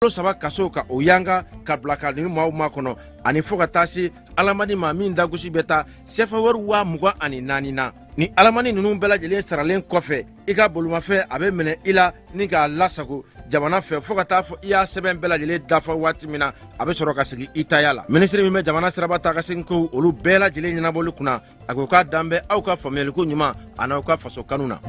Kalo 3 kaso ka o yanga ka bila ka ni maaw ma kɔnɔ, ani fo ka taa se alamani ma min dagosi bɛ taa sefa wari 24,000 na. Ni alamani ninnu bɛɛ lajɛlen saralen kɔfɛ, i ka bolomafɛn a bɛ minɛ i la ni k'a lasago jamana fɛ fo ka taa fɔ i y'a sɛbɛn bɛɛ lajɛlen dafa waati min na, a bɛ sɔrɔ ka segin i taya la. Minisiri min bɛ jamana siraba taa ka segin kow olu bɛɛ lajɛlen ɲɛnabɔli kunna, a ko k'a dan bɛ aw ka faamuyaliko ɲuman ani aw ka faso kanu na.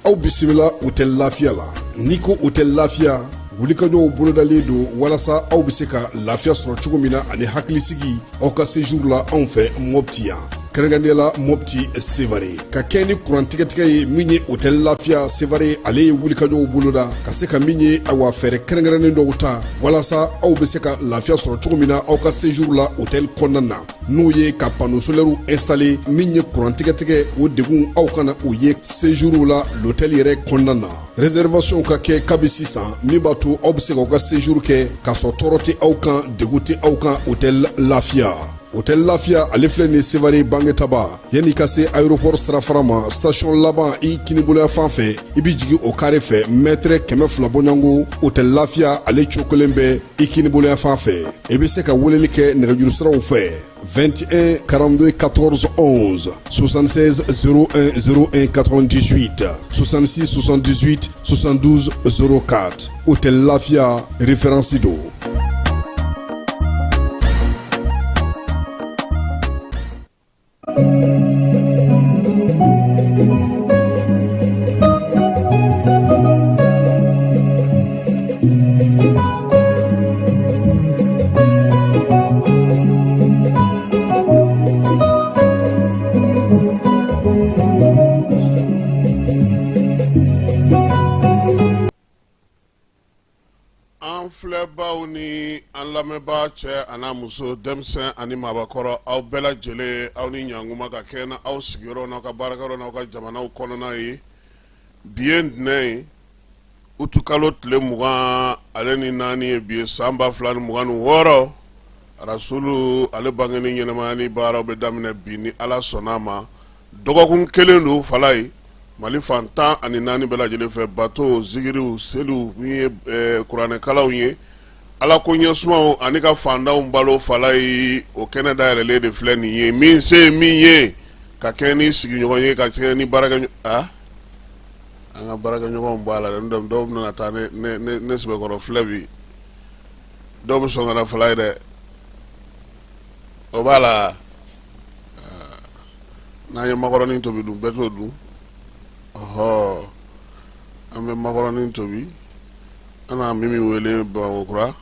Aw bisimila Hôtel Lafiya la. N'i ko Hôtel Lafiya, wulikajɔw bolodalen don walasa aw bɛ se ka lafiya sɔrɔ cogo min na ani hakilisigi aw ka séjour la anw fɛ Mopti yan, kɛrɛnkɛrɛnnenya la Mopti Sevare. Ka kɛ ni kurantigɛtigɛ ye, min ye Hôtel Lafiya Sevare, ale ye wulikajɔw boloda ka se ka min ye, awa, fɛɛrɛ kɛrɛnkɛrɛnnen dɔw ta walasa aw bɛ se ka lafiya sɔrɔ cogo min na aw ka séjour la hôtel kɔnɔna na, n'o ye ka panneau solaire installer. Min ye kurantigɛtigɛ, o degun aw kana o ye séjour la l'hôtel yɛrɛ kɔnɔna na. Réservation ka kɛ kabi sisan, min b'a to aw bɛ se k'aw ka séjour kɛ k'a sɔrɔ tɔɔrɔ tɛ aw kan, degun tɛ aw kan. Hôtel Lafiya, Hôtel Lafiya, ale filɛ nin Sevare Bangetaba, yanni ka se aéroport sirafara ma, station laban i kiniboloya fan fɛ, i bɛ jigin o carré fɛ, mètre 200 bɔɲɔgɔnko, Hôtel Lafiya ale cokolen bɛ i kiniboloya fan fɛ. I bɛ se ka weleli kɛ nɛgɛjuru siraw fɛ: 21 42 14 11, 76 01 01 98, 66 78 72 04. Hôtel Lafiya, référence don. An filɛbaw ni an lamɛnbaa, cɛ an'a muso, denmisɛn ani maabakɔrɔ, aw bɛɛ lajɛlen, aw ni ɲankuma ka kɛ na aw sigiyɔrɔ n'aw ka baarakɛyɔrɔ n'aw ka jamanaw kɔnɔna ye. Bi ye ntɛnɛn ye, utukalo tile 24 ye bi ye, san 2026. Rasulu ale bangeni ɲɛnamaya ni baaraw bɛ daminɛ bi ni Ala sɔnna a ma. Dɔgɔkun kelen don fala ye Mali fan 14 bɛɛ lajɛlen fɛ, bato, zikiriw, seliw, min ye kuranɛkalanw ye, Ala ko ɲɛsumaw ani ka fantanw balo fala ye, o kɛnɛ dayɛlɛlen de filɛ nin ye. Min se ye min ye ka kɛ ni sigiɲɔgɔn ye, ka kɛ ni baarakɛ, an ka baarakɛɲɔgɔnw b'a la dɛ. Dɔw bɛna taa ne sɛbɛkɔrɔ filɛ bi, dɔw bɛ sɔn ka na fala ye dɛ, o b'a la. N'an ye makɔrɔni tobi dun, bɛɛ t'o dun. Ɔhɔ, an bɛ makɔrɔni tobi, an n'a Mimi wele Bamakɔkura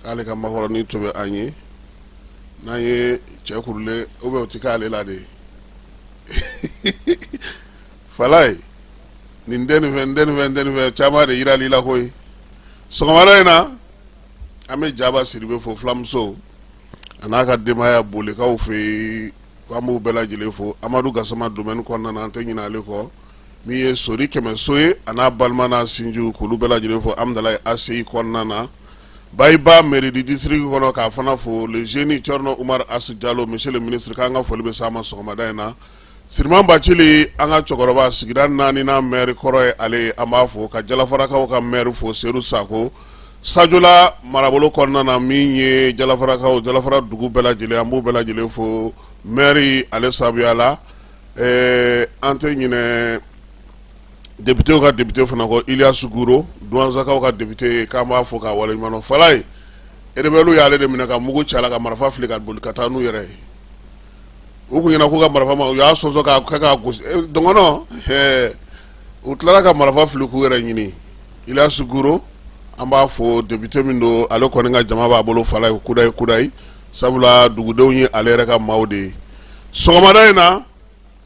k'ale ka makɔrɔni tobi an ye. N'an ye cɛ kurulen ou bien o tɛ k'ale la de fala ye. Nin tɛ nin fɛ, n tɛ nin fɛ, n tɛ nin fɛ, caman de yirali la koyi. Sɔgɔmada in na, an bɛ Jaba Sidibe fo, fulamuso a n'a ka denbaya, Bolikaw fɛ yen, an b'u bɛɛ lajɛlen fo. Amadu Gasama domaine kɔnɔna na, an tɛ ɲinɛ ale kɔ. Min ye Sori Kɛmɛso ye, a n'a balima n'a sinjiw, k'olu bɛɛ lajɛlen fo Amudalayi ACI kɔnɔna na. Bayiba mairie du district kɔnɔ, k'a fana fo. Le jeune Thierno Oumar As Jalo, monsieur le ministre, k'an ka foli bɛ s'a ma sɔgɔmada in na. Siriman Bacili, an ka cɛkɔrɔba, sigida naaninan maire kɔrɔ ye ale ye, an b'a fo. Ka Jalafarakaw ka maire fo, Sedu Sako, Sajola marabolo kɔnɔna na, min ye Jalafarakaw, Jalafara dugu bɛɛ lajɛlen, an b'u bɛɛ lajɛlen fo maire ale sababuya la. An tɛ ɲinɛ députéw ka député fana kɔ, Ilias Guro, Duwanzakaw ka député, k'an b'a fo k'a waleɲuman dɔn. Falaye, rebelle y'ale de minɛ ka mugu ci a la, ka marifa fili, ka boli ka taa n'u yɛrɛ ye. U kun ɲɛna k'u ka marifa ma, u y'a sɔsɔ k'a kɛ k'a gosi dɔngɔnɔ, u tilara ka marifa fili k'u yɛrɛ ɲini. Ilias Guro, an b'a fo, député min don, ale kɔni ka jama b'a bolo Falaye, kudayi kudayi, sabula dugudenw ye ale yɛrɛ ka maaw de ye. Sɔgɔmada in na,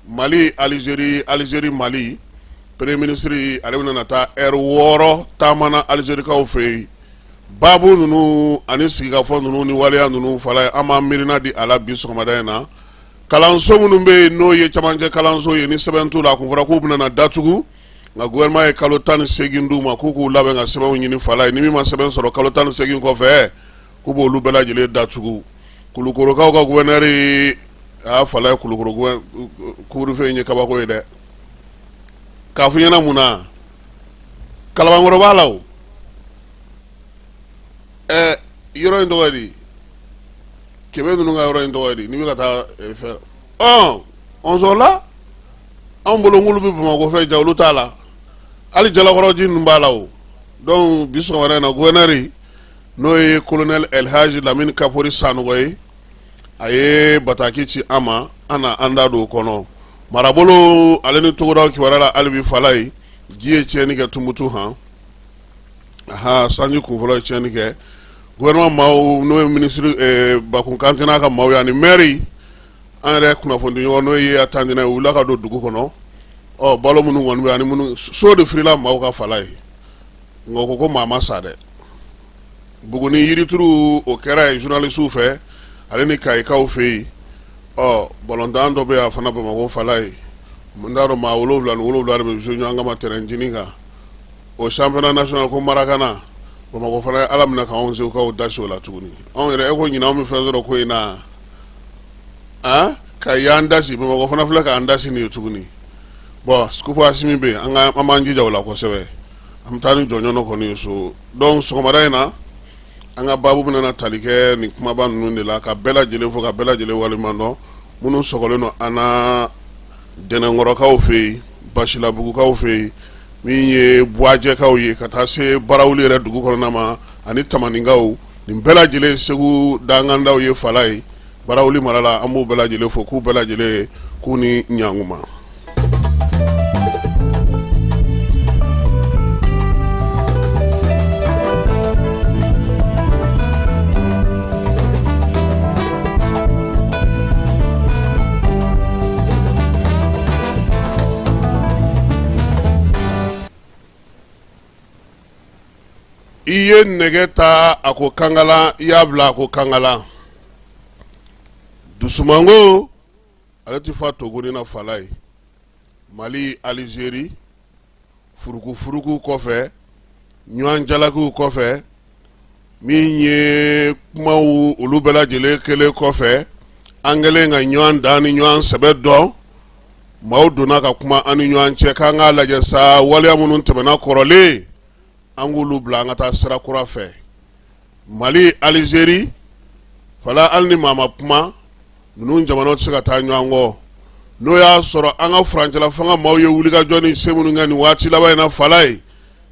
Mali Algérie, Algérie Mali, premier ministre ale bɛna taa heure 6 taama na Algérikaw fɛ yen. Baabu ninnu ani sigikafɔ ninnu ni waleya ninnu, Falaye, an b'an miirina di a la bi sɔgɔmada in na. Kalanso minnu bɛ yen n'o ye camancɛ kalanso ye ni sɛbɛn t'u la, a kun fɔra k'u bɛna na datugu, nka gouvernement ye kalo 18 d'u ma k'u k'u labɛn ka sɛbɛnw ɲini fala ye. Ni min ma sɛbɛn sɔrɔ kalo 18 kɔfɛ, k'u b'olu bɛɛ lajɛlen datugu. Kulukorokaw ka gouverneur a fala ye, Kulukoro couvre-feu in ye kabako ye dɛ. K'a fɔ ɲɛna mun na, Kalabankɔrɔ b'a la o. Ɛ, yɔrɔ in tɔgɔ ye di? Kɛmɛ ninnu ka yɔrɔ in tɔgɔ ye di? N'i bɛ ka taa fɛn ɔnzɔnla, anw bolo k'olu bɛ Bamakɔ fɛ, ja olu t'a la, hali Jalakɔrɔji ninnu b'a la o. Donc bi sɔgɔmada in na, gouverneur n'o ye colonel Elhaji Lamini Kapori Sanɔgɔ ye, a ye bataki ci an ma, an na an da don o kɔnɔ. Marabolo ale ni togodaw kibaruya la hali bi fala ye, ji ye tiɲɛni kɛ Tumutu han. Aha, sanji kunfɔlɔ ye tiɲɛni kɛ. Gouvernement maaw n'o ye minisiri Bakun Kante n'a ka maaw ye ani maire, an yɛrɛ kunnafonidiɲɔgɔn n'o ye Tandina ye, u wulila ka don dugu kɔnɔ. Ɔ, balo minnu kɔni bɛ ani minnu so de firila maaw ka fala ye, nka u ko maa ma sa dɛ. Buguni yirituru o kɛra yen journalistew fɛ ale ni Kayikaw fɛ yen. Ɔ, balontan dɔ bɛ yen a fana Bamakɔ fala ye, n t'a dɔn, maa 77 de bɛ jouer ɲɔgɔn kama terrain jinin kan, o championnat national ko Marakana. Bamakɔ fana ye Ala minɛ k'anw segukaw dasi o la tuguni. Anw yɛrɛ e ko ɲinan anw bɛ fɛn sɔrɔ ko in na, a ka y'an dasi, Bamakɔ fana filɛ k'an dasi nin ye tuguni. Bon, coupe Asimi bɛ yen, an ka an b'an jija o la kosɛbɛ, an bɛ taa ni jɔnjɔn dɔ kɔni ye so. Donc sɔgɔmada in na, an ka baabu bɛna tali kɛ nin kumaba ninnu de la, ka bɛɛ lajɛlen fo, ka bɛɛ lajɛlen waleɲuman dɔn, minnu sɔgɔlen don an na Dɛnɛnkɔrɔkaw fɛ yen, Basilabugukaw fɛ yen, min ye Buwajɛkaw ye, ka taa se Barawuli yɛrɛ dugu kɔnɔna ma ani Tamaninkaw. Nin bɛɛ lajɛlen Segu dankandaw ye fala ye Barawuli mara la. An b'u bɛɛ lajɛlen fo, k'u bɛɛ lajɛlen k'u ni ɲankuma. I ye nɛgɛ ta a ko kankala, i y'a bila a ko kankala. Dusumango ale tɛ fa togoni na fala ye. Mali Alizeri furukufuruku kɔfɛ, ɲɔgɔn jalakiw kɔfɛ, min ye kumaw olu bɛɛ lajɛlen kɛlen kɔfɛ, an kɛlen ka ɲɔgɔn dan ni ɲɔgɔn sɛbɛ dɔn, maaw donna ka kuma an ni ɲɔgɔn cɛ k'an k'a lajɛ sa, waleya minnu tɛmɛna kɔrɔlen, an k'olu bila, an ka taa sira kura fɛ. Mali Alizeri fala, hali ni maa ma kuma, ninnu jamanaw tɛ se ka taa ɲɔgɔn kɔ. N'o y'a sɔrɔ an ka furancɛla fanga maaw ye wulikajɔ ni se minnu kɛ nin waati laban in na fala ye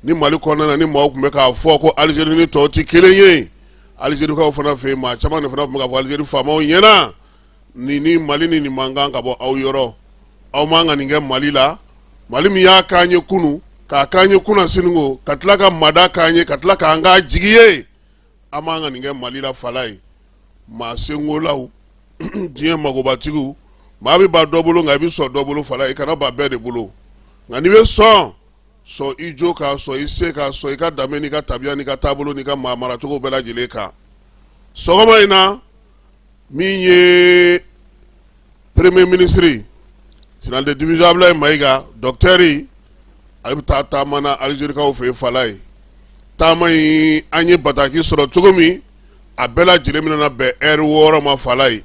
ni Mali kɔnɔna na, ni maaw tun bɛ k'a fɔ ko Alizeri ni tɔw tɛ kelen ye, Alizerikaw fana fɛ yen, maa caman de fana tun bɛ k'a fɔ Alizeri faamaw ɲɛna, nin ni Mali ni nin man kan ka bɔ aw yɔrɔ, aw man ka nin kɛ Mali la. Mali min y'a k'an ye kunun, k'a k'an ye kunasini ko, ka tila ka mada k'an ye, ka tila k'an k'a jigi ye, an man ka nin kɛ Mali la fala ye. Maa senkolaw, diɲɛ magobatigiw, maa bɛ ban dɔ bolo, nka i bɛ sɔn dɔ bolo fala ye, i kana ban bɛɛ de bolo. Nka n'i bɛ sɔn, sɔn i jo kan, sɔn i se kan, sɔn i ka danbe n'i ka tabiya n'i ka taabolo n'i ka maa maracogo bɛɛ lajɛlen kan. Sɔgɔma in na, min ye premier ministre général de division Abdoulaye Mayiga, docteur, ale bɛ taa taama na Alizerikaw fɛ yen fala ye. Taama in, an ye bataki sɔrɔ cogo min, a bɛɛ lajɛlen bɛna bɛn ɛri 6 ma fala ye.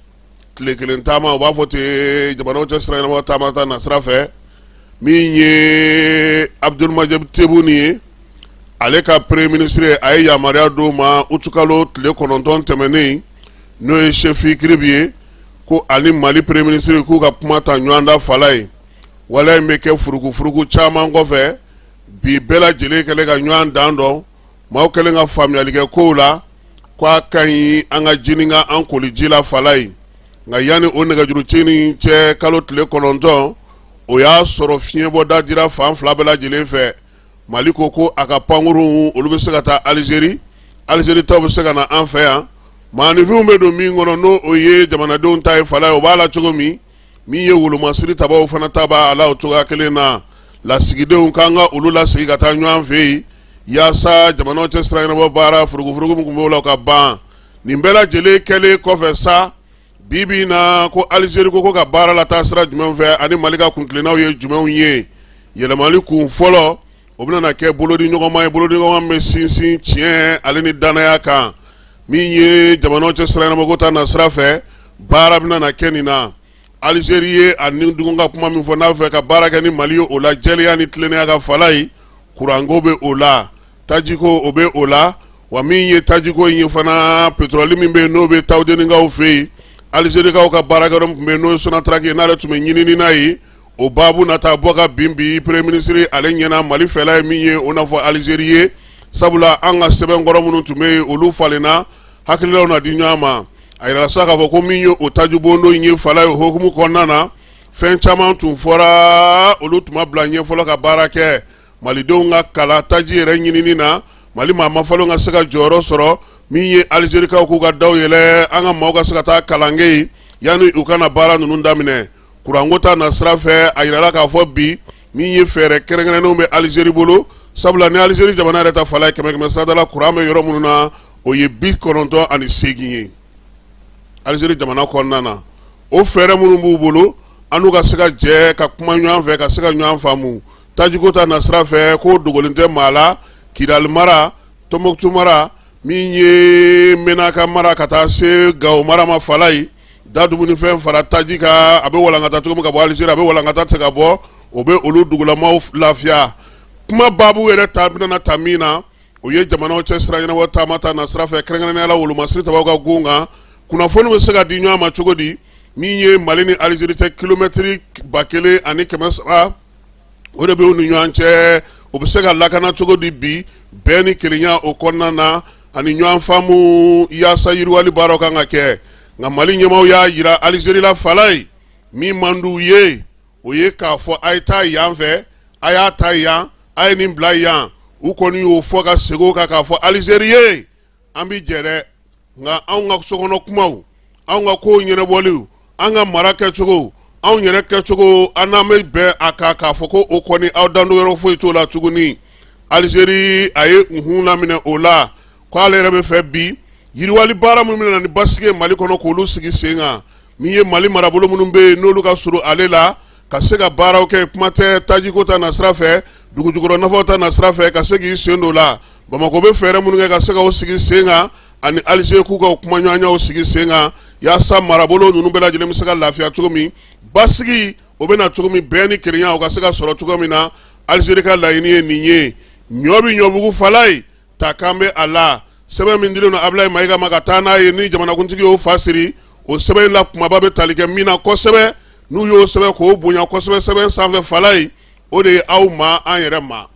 Tile kelen taama, u b'a fɔ ten, jamanaw cɛ sira ɲɛnama taama ta na sira fɛ. Min ye Abdelmadjid Tebboune ye, ale ka premier ministre, a ye yamaruya d'o ma utukalo tile 9 tɛmɛnen, n'o ye Chefi Kiribi ye, ko ani Mali premier ministre k'u ka kuma ta ɲɔgɔn da fala ye. Waleya in bɛ kɛ furukufuruku caman kɔfɛ. Bi bɛɛ lajɛlen kɛlen ka ɲɔgɔn dan dɔn, maaw kɛlen ka faamuyali kɛ kow la ko a ka ɲi an ka jinin ka an koli ji la fala ye. Nka yanni o nɛgɛjuru ci nin cɛ, kalo tile 9, o y'a sɔrɔ fiɲɛbɔda dira fan fila bɛɛ lajɛlen fɛ. Mali ko ko a ka pankurun olu bɛ se ka taa Alizeri, Alizeri taw bɛ se ka na an fɛ yan. Maaninfinw bɛ don min kɔnɔ, n'o o ye jamanadenw ta ye fala ye, o b'a la cogo min, min ye wolomasiri tabaw fana ta b'a la o cogoya kelen na. Lasigidenw k'an ka olu lasegin ka taa ɲɔgɔn fɛ yen, yaasa jamanaw cɛ sira ɲɛnabɔ baara furukufuruku min tun b'o la ka ban. Nin bɛɛ lajɛlen kɛlen kɔfɛ sa, Bi bi in na ko Alizeri ko ko ka baara lataa sira jumɛn fɛ ani Mali ka kuntilennaw ye jumɛnw ye yɛlɛmali kun fɔlɔ o bɛna na kɛ bolodiɲɔgɔnma ye bolodiɲɔgɔnma bɛ sinsin tiɲɛ ale ni dannaya kan min ye jamanaw cɛ sira ɲɛnabɔko ta na sira fɛ baara bɛna na kɛ nin na Alizeri ye a ni dun ka kuma min fɔ n'a fɛ ka baara kɛ ni Mali ye o la jɛlenya ni tilennenya ka fala ye kuranko bɛ o la tajiko o bɛ o la wa min ye tajiko in ye fana pétrole min bɛ yen n'o bɛ Tawudenikaw fɛ yen Alizerikaw ka baarakɛyɔrɔ min tun bɛ yen n'o ye Sonatrach ye n'ale tun bɛ ɲinini na yen o baabu na taa bɔ ka bin bi premier ministre ale ɲɛna Mali fɛla ye min ye o na fɔ Alizeri ye sabula an ka sɛbɛnkɔrɔ minnu tun bɛ yen olu falenna hakililaw na di ɲɔgɔn ma a yirala sa k'a fɔ ko min ye o tajibondo in ye fala ye o hukumu kɔnɔna na fɛn caman tun fɔra olu tun ma bila ɲɛ fɔlɔ ka baara kɛ malidenw ka kalan taji yɛrɛ ɲinini na mali maa mafalenw ka se ka jɔyɔrɔ sɔrɔ min ye alizerikaw k'u ka daw yɛlɛ an ka maaw ka se ka taa kalan kɛ yen yanni u ka na baara ninnu daminɛ kuranko ta na sira fɛ a yirala k'a fɔ bi min ye fɛɛrɛ kɛrɛnkɛrɛnnenw bɛ alizeri bolo sabula ni alizeri jamana yɛrɛ ta fala ye kɛmɛ kɛmɛ sarada la kuran bɛ yɔrɔ minnu na o ye 98 ye alizeri jamana kɔnɔna na o fɛɛrɛ minnu b'u bolo an n'u ka se ka jɛ ka kuma ɲɔgɔn fɛ ka se ka ɲɔgɔn faamu tajiko ta na sira fɛ ko dogolen tɛ maa la kidali mara tɔnbɔkutu mara min ye menaka mara ka taa se gawo mara ma fala ye da dumunifɛn fara taji kan a bɛ walankata cogo min ka bɔ alizeri a bɛ walankata ten ka bɔ o bɛ olu dugulamaw lafiya kuma baabu yɛrɛ ta bɛna ta min na o ye jamanaw cɛ sira ɲɛnabɔ taama ta na sira fɛ kɛrɛnkɛrɛnnenya la wolomasiri tabaw ka gun kan kunnafoni bɛ se ka di ɲɔgɔn ma cogo di min ye mali ni alizeri cɛ kilomɛtiri 1300 o de bɛ u ni ɲɔgɔn cɛ o bɛ se ka lakana cogo di bi bɛn ni kelenya o kɔnɔna na ani ɲɔgɔn faamu yaasa yiriwali baaraw kan ka kɛ nka mali ɲɛmaaw y'a jira alizeri la fala ye min man d'u ye o ye k'a fɔ a ye taa yan fɛ a y'a ta yan a ye nin bila yan u kɔni y'o fɔ ka segin o kan k'a fɔ alizeri ye an bɛ jɛ dɛ nka anw ka sokɔnɔ kumaw anw ka kow ɲɛnabɔliw an ka mara kɛcogo anw yɛrɛ kɛcogo an n'an bɛ bɛn a kan k'a fɔ ko o kɔni aw dandon yɔrɔ foyi t'o la tuguni alizeri a ye unhun laminɛ o la ko ale yɛrɛ bɛ fɛ bi yiriwali baara minnu bɛna na ni basigi ye mali kɔnɔ k'olu sigi sen kan min ye mali marabolo minnu bɛ yen n'olu ka surun ale la ka se ka baaraw kɛ kuma tɛ tajiko ta na sira fɛ dugujukɔrɔ nafaw ta na sira fɛ ka se k'i sen don o la bamakɔ bɛ fɛɛrɛ minnu kɛ ka se k'o sigi sen kan ani Alize k'u ka kumaɲɔgɔnyaw sigi sen kan yaasa marabolo ninnu bɛɛ lajɛlen bɛ se ka lafiya cogo min basigi o bɛ na cogo min bɛn ni kelenya o ka se ka sɔrɔ cogo min na Alizeri ka laɲini ye nin ye ɲɔ bɛ ɲɔbugu fala ye ta kan bɛ a la sɛbɛn min dilen don Abulayi Mayiga ma ka taa n'a ye ni jamanakuntigi y'o fa siri o sɛbɛn in la kumaba bɛ tali kɛ min na kosɛbɛ n'u y'o sɛbɛn k'o bonya kosɛbɛ sɛbɛn sanfɛ fala ye o de ye aw ma an yɛrɛ ma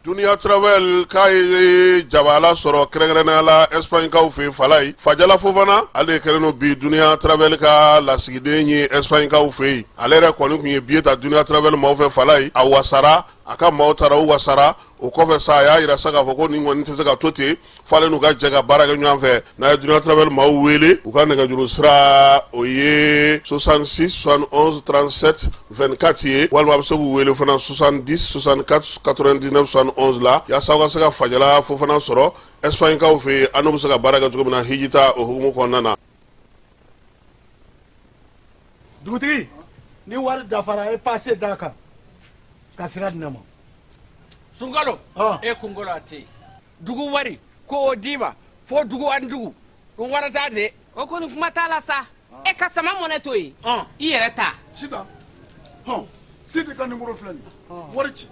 Dunia Travel k'a ye jabala sɔrɔ kɛrɛnkɛrɛnnenya la Espagne-kaw fɛ yen Falaye Fajala Fofana ale de kɛlen don bi Dunia Travel ka lasigiden ye Espagne-kaw fɛ yen ale yɛrɛ kɔni tun ye billet ta Dunia Travel maaw fɛ Falaye a wasara a ka maaw taara u wasara o kɔfɛ sa a y'a jira sa k'a fɔ ko nin kɔni tɛ se ka to ten f'ale n'u ka jɛ ka baara kɛ ɲɔgɔn fɛ n'a ye Dunia Travel maaw wele u ka nɛgɛjuru sira o ye 66 71 37 24 ye walima a bɛ se k'u wele fana 70 64 99 71 la yaasa aw ka se ka Fajala Fofana sɔrɔ Espagne kaw fɛ yen an n'u bɛ se ka baara kɛ cogo min na hijita o hukumu kɔnɔna na. Dugutigi ni wari dafara e pase d'a kan ka sira di ne ma. Sunkalo e kunkolo a tɛ yen dugu wari ko o d'i ma fo dugu ani dugu o wara t'a de. O kɔni kuma t'a la sa e ka sama mɔnɛ to yen i yɛrɛ ta. Sitan hɔn Sidi ka nimoro filɛ nin ye wari ci.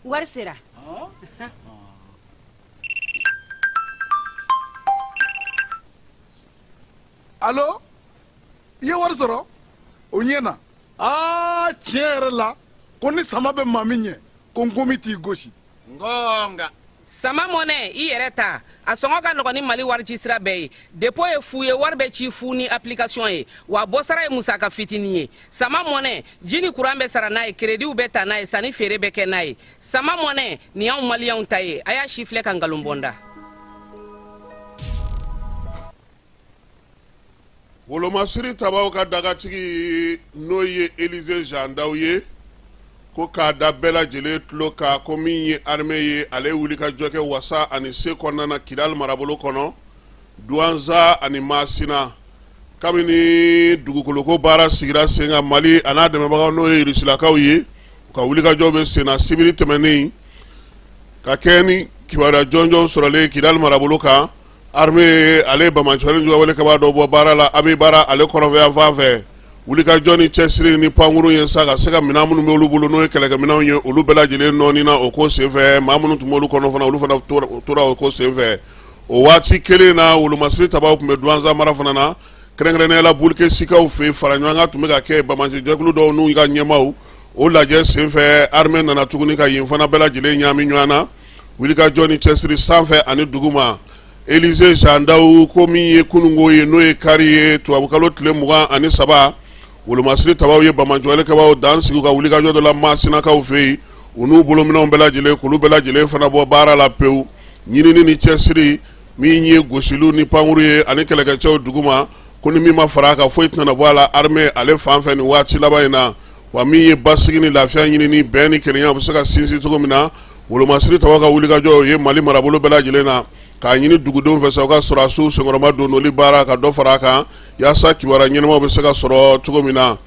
Wari sera. Alo i ye wari sɔrɔ o ɲɛna aa tiɲɛ yɛrɛ la ko ni sama bɛ maa min ɲɛ ko nkomi t'i gosi ngonga sama mɔnɛ i yɛrɛ ta a sɔngɔ ka nɔgɔn ni mali warici sira bɛɛ ye dépôt ye fu ye wari bɛ ci fu ni application ye wa bɔsara ye musaka fitinin ye sama mɔnɛ ji ni kuran bɛ sara n'a ye kerediw bɛ ta n'a ye sanni feere bɛ kɛ n'a ye sama mɔnɛ nin y'anw maliyɛnw ta ye a y'a si filɛ ka nkalon bɔ n da. Wolomasiri tabaw ka dagatigi n'o ye Elize Jean Dawu ye, ko k'a da bɛɛ lajɛlen tulo kan ko min ye armée ye, ale ye wulikajɔ kɛ wasa ani se kɔnɔna na Kidali marabolo kɔnɔ, Duwanza ani Masina. Kabini dugukoloko baara sigira sen kan Mali a n'a dɛmɛbagaw n'o ye Irisilakaw ye, u ka wulikajɔ bɛ sen na sibiri tɛmɛnen ka kɛ ni kibaruya jɔnjɔn sɔrɔlen Kidali marabolo kan. Armée ale ye banbaanciwale juguwale kɛbaa dɔ bɔ baara la Abibara ale kɔrɔnfɛyanfan fɛ. Wulikajɔ ni cɛsiri ni pankurun ye sa ka se ka minɛn minnu bɛ olu bolo n'o ye kɛlɛkɛminɛnw ye, olu bɛɛ lajɛlen nɔɔni na o ko senfɛ. Maa minnu tun b'olu kɔnɔ fana, olu fana tora o ko senfɛ. O waati kelen na, wolomasiri tabaw tun bɛ Duwanza mara fana na, kɛrɛnkɛrɛnnenya la Bulikesikaw fɛ, fara ɲɔgɔn kan tun bɛ ka kɛ banbaanci jɛkulu dɔw n'u ka ɲɛmaaw. O lajɛ senfɛ, armée nana tuguni ka yen fana bɛɛ lajɛlen ɲaami ɲɔgɔn na. Wulikajɔ ni cɛsiri sanfɛ ani duguma, Elize Jean Dawu ko min ye kununko ye, n'o ye kari ye, tubabukalo tile 23, wolomasiri tabaw ye banbaanciwale kɛbaaw dan sigi u ka wulikajɔ dɔ la Masinakaw fɛ yen, u n'u bolominɛnw bɛɛ lajɛlen, k'olu bɛɛ lajɛlen fana bɔ baara la pewu. Ɲinini ni cɛsiri min ye gosiliw ni pankuru ye ani kɛlɛkɛcɛw duguma, ko ni min ma fara a kan, foyi tɛna bɔ a la armée ale fan fɛ nin waati laban in na. Wa min ye basigi ni lafiya ɲinini, bɛn ni kelenya bɛ se ka sinsin cogo min na, wolomasiri tabaw ka wulikajɔ ye Mali marabolo bɛɛ lajɛlen na, k'a ɲini dugudenw fɛ sa u ka sɔrɔdasiw senkɔrɔma dondoli baara ka dɔ fara a kan, yaasa kibaruya ɲɛnamaw bɛ se ka sɔrɔ cogo min na.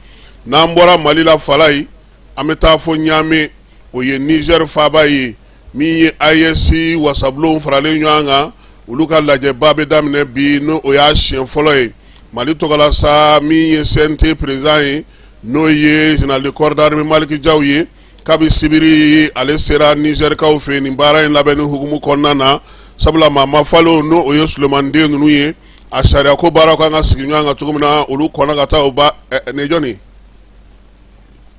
N'an bɔra Mali la, Falayi, an bɛ taa fo Ɲame, o ye Nizɛri faaba ye. Min ye AES wasabulon faralen ɲɔgɔn kan, olu ka lajɛba bɛ daminɛ bi, n'o o y'a siɲɛ fɔlɔ ye Mali tɔgɔ la sa. Min ye CNT président ye, n'o ye général de corps d'armée Maliki Jaw ye, kabi sibiri ale sera Nizɛrikaw fɛ nin baara in labɛnni hukumu kɔnɔna na, sabula maa mafalenw, n'o o ye Sulemani den ninnu ye, a sariya ko baaraw kan ka sigi ɲɔgɔn kan cogo min na, olu kɔnna ka taa o ba nin jɔni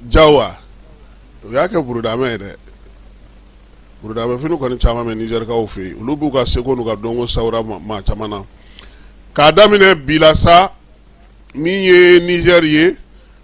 Jaw wa, o y'a kɛ burudamɛ ye dɛ. Burudamɛ fini kɔni caman bɛ Nizɛrikaw fɛ yen, olu b'u ka seko n'u ka dɔnko sawura maa caman na. K'a daminɛ bi la sa, min ye Nizɛri ye,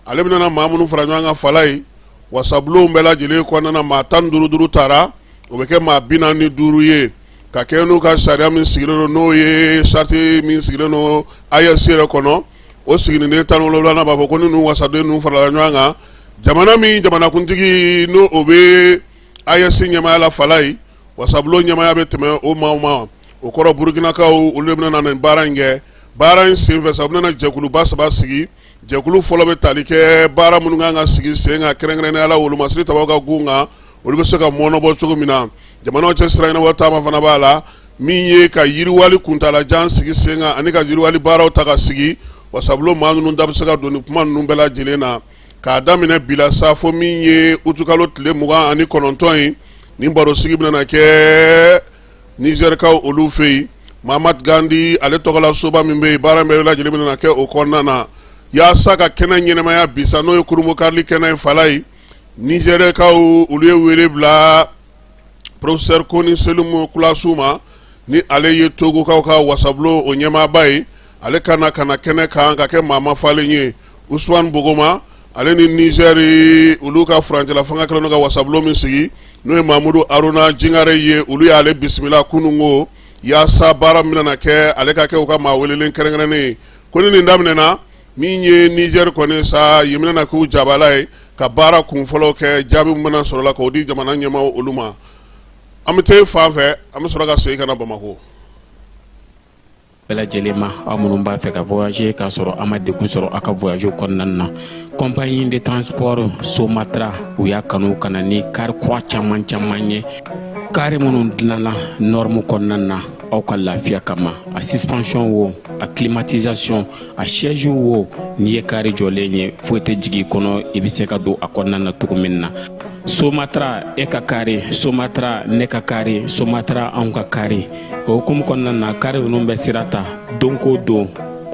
ale bɛna maa minnu fara ɲɔgɔn kan, Falayi, wasabulon bɛɛ lajɛlen kɔnɔna na, maa 15 duuru taara, o bɛ kɛ maa 45 ye, ka kɛ n'u ka sariya min sigilen don, n'o ye charte min sigilen don AES yɛrɛ kɔnɔ. O siginiden 17nan b'a fɔ ko ninnu wasaden ninnu farala ɲɔgɔn kan, jamana min jamanakuntigi n'o o bɛ AES ɲɛmaaya la, Falayi, wasabulon ɲɛmaaya bɛ tɛmɛ o maaw ma. O kɔrɔ, Burukinakaw, olu de bɛna nin baara in kɛ. Baara in senfɛ sa, u bɛna jɛkuluba saba sigi. Jɛkulu fɔlɔ bɛ tali kɛ baara minnu kan ka sigi sen kan, kɛrɛnkɛrɛnnenya la wolomasiri tabaw ka gun kan, olu bɛ se ka mɔnɔbɔ cogo min na. Jamanaw cɛ sira ɲɛnabɔ taama fana b'a la, min ye ka yiriwali kuntaalajan sigi sen kan ani ka yiriwali baaraw ta ka sigi. Wasabulon maa ninnu da bɛ se ka don nin kuma ninnu bɛɛ lajɛlen na. K'a daminɛ bi la sa, fo min ye utukalo tile 29 ye, nin barosigi bɛna kɛ Nizɛrikaw olu fɛ yen, Mahatma Gandhi ale tɔgɔla soba min bɛ yen. Baara bɛɛ lajɛlen bɛna kɛ o kɔnɔna na yaasa ka kɛnɛ ɲɛnamaya bi sa, n'o ye kurunbonkarili kɛnɛ ye. Falayi, Nizɛrikaw olu ye wele bila professeur Koni Selumu Kulasu ma, ni ale ye Togokaw ka wasabulon o ɲɛmaaba ye, ale ka na ka na kɛnɛ kan ka kɛ maa mafalen ye. Usumani Bogoma, ale ni Nizɛri olu ka furancɛla fanga kɛlen don ka wasabulon min sigi, n'o ye Mamudu Aruna Jingare ye, olu y'ale bisimila kununko yaasa baara min bɛna kɛ, ale ka kɛ u ka maa welelen kɛrɛnkɛrɛnnen ye. Ko ni nin daminɛna, min ye Nizɛri kɔni sa, yen bɛna k'u jabala ye ka baara kun fɔlɔ kɛ. Jaabi min bɛna sɔrɔ la, k'o di jamana ɲɛmaaw olu ma. An bɛ taa fan fɛ, an bɛ sɔrɔ ka segin ka na Bamakɔ. Bɛɛ lajɛlen ma, aw minnu b'a fɛ ka voyager k'a sɔrɔ a ma degun sɔrɔ aw ka voyage kɔnɔna na, compagnie de transport Somatra, u y'a kanu ka na ni kari kura caman caman ye, kari minnu dilanna norme kɔnɔna na aw ka lafiya kama. A suspension wo, a climatisation, a siège wo, n'i ye kari jɔlen ye, foyi tɛ jigin i kɔnɔ, i bɛ se ka don a kɔnɔna na cogo min na. Somatra, e ka kari Somatra, ne ka kari Somatra, anw ka kari. O hukumu kɔnɔna na, kari ninnu bɛ sira ta don ko don